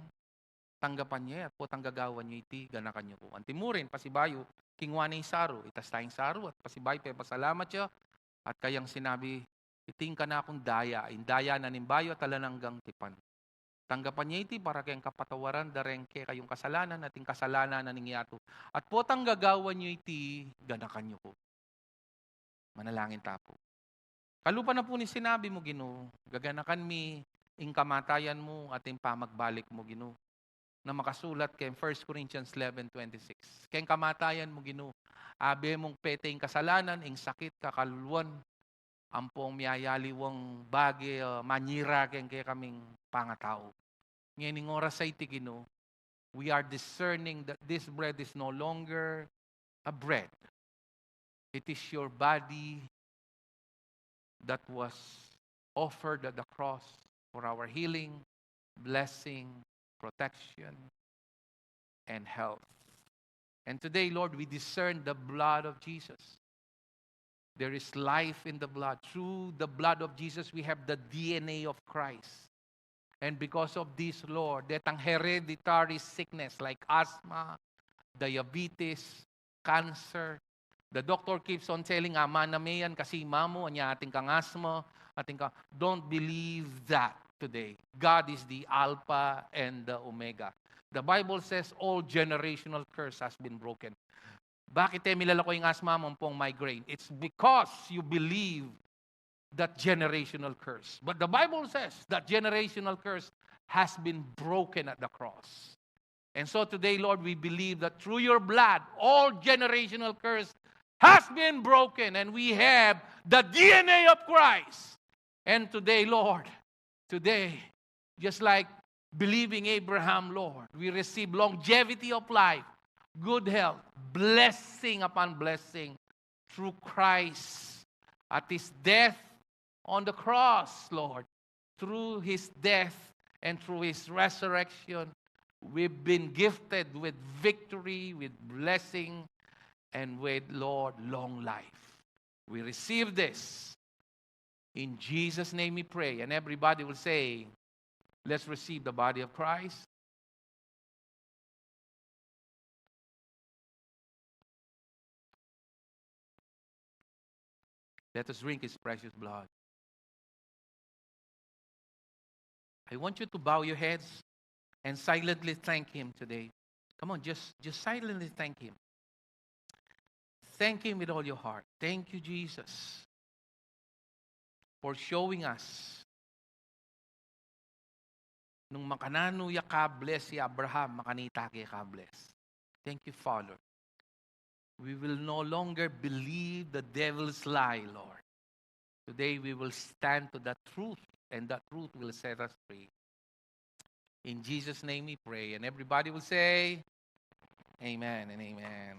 Tanggapan ye, at potang gagawan ye iti, ganakan ye ku. Anti murin, pasibayu, kingwa ne ing saru, itas ta ing saru, at pasibayu, pepasalamat ya, at kayang sinabi, iti ing kanakung daya, ing daya na ning bayu at alang anggang tipan. Tanggapan ye iti para keng kapatawaran da reng kekayung kasalanan at ing kasalanan na ning yatu. At potang gagawan ye iti, ganakan ye ku. Manalangin ta pu. Kalupa na pu ning sinabi mu, Ginu, gaganakan mi ing kamatayan mu at ing pamagbalik mu, Ginu, na makasulat keng First Corinthians eleven twenty-six. Keng kamatayan mu, Ginu, abe mung pete ing kasalanan, ing sakit, kakaluluan, ampong miyayaliwang bage, ah, manyira keng kekaming pangatau. Ngening oras a iti, Ginu, we are discerning that this bread is no longer a bread. It is your body that was offered at the cross for our healing, blessing, protection, and health. And today, Lord, we discern the blood of Jesus. There is life in the blood. Through the blood of Jesus, we have the D N A of Christ. And because of this, Lord, detang hereditary sickness like asthma, diabetes, cancer, the doctor keeps on telling, "Ama na me yan kasi ima mu, anya atin kang asthma, atin kang," don't believe that today. God is the Alpha and the Omega. The Bible says all generational curse has been broken. Bakit e milalako ing asthma mu ampong migraine? It's because you believe that generational curse. But the Bible says that generational curse has been broken at the cross. And so today, Lord, we believe that through your blood, all generational curse has been broken, and we have the D N A of Christ. And today, Lord, today, just like believing Abraham, Lord, we receive longevity of life, good health, blessing upon blessing through Christ at his death on the cross, Lord. Through his death and through his resurrection, we've been gifted with victory, with blessing, and with, Lord, long life. We receive this in Jesus' name we pray. And everybody will say, "Let's receive the body of Christ." Let us drink his precious blood. I want you to bow your heads and silently thank him today. Come on, just, just silently thank him. Thank him with all your heart. Thank you, Jesus, for showing us nung makananu ya ka-bless i Abraham, makanita ke ka-bless. Thank you, Father. We will no longer believe the devil's lie, Lord. Today we will stand to that truth, and that truth will set us free. In Jesus' name we pray. And everybody will say, "Amen and amen."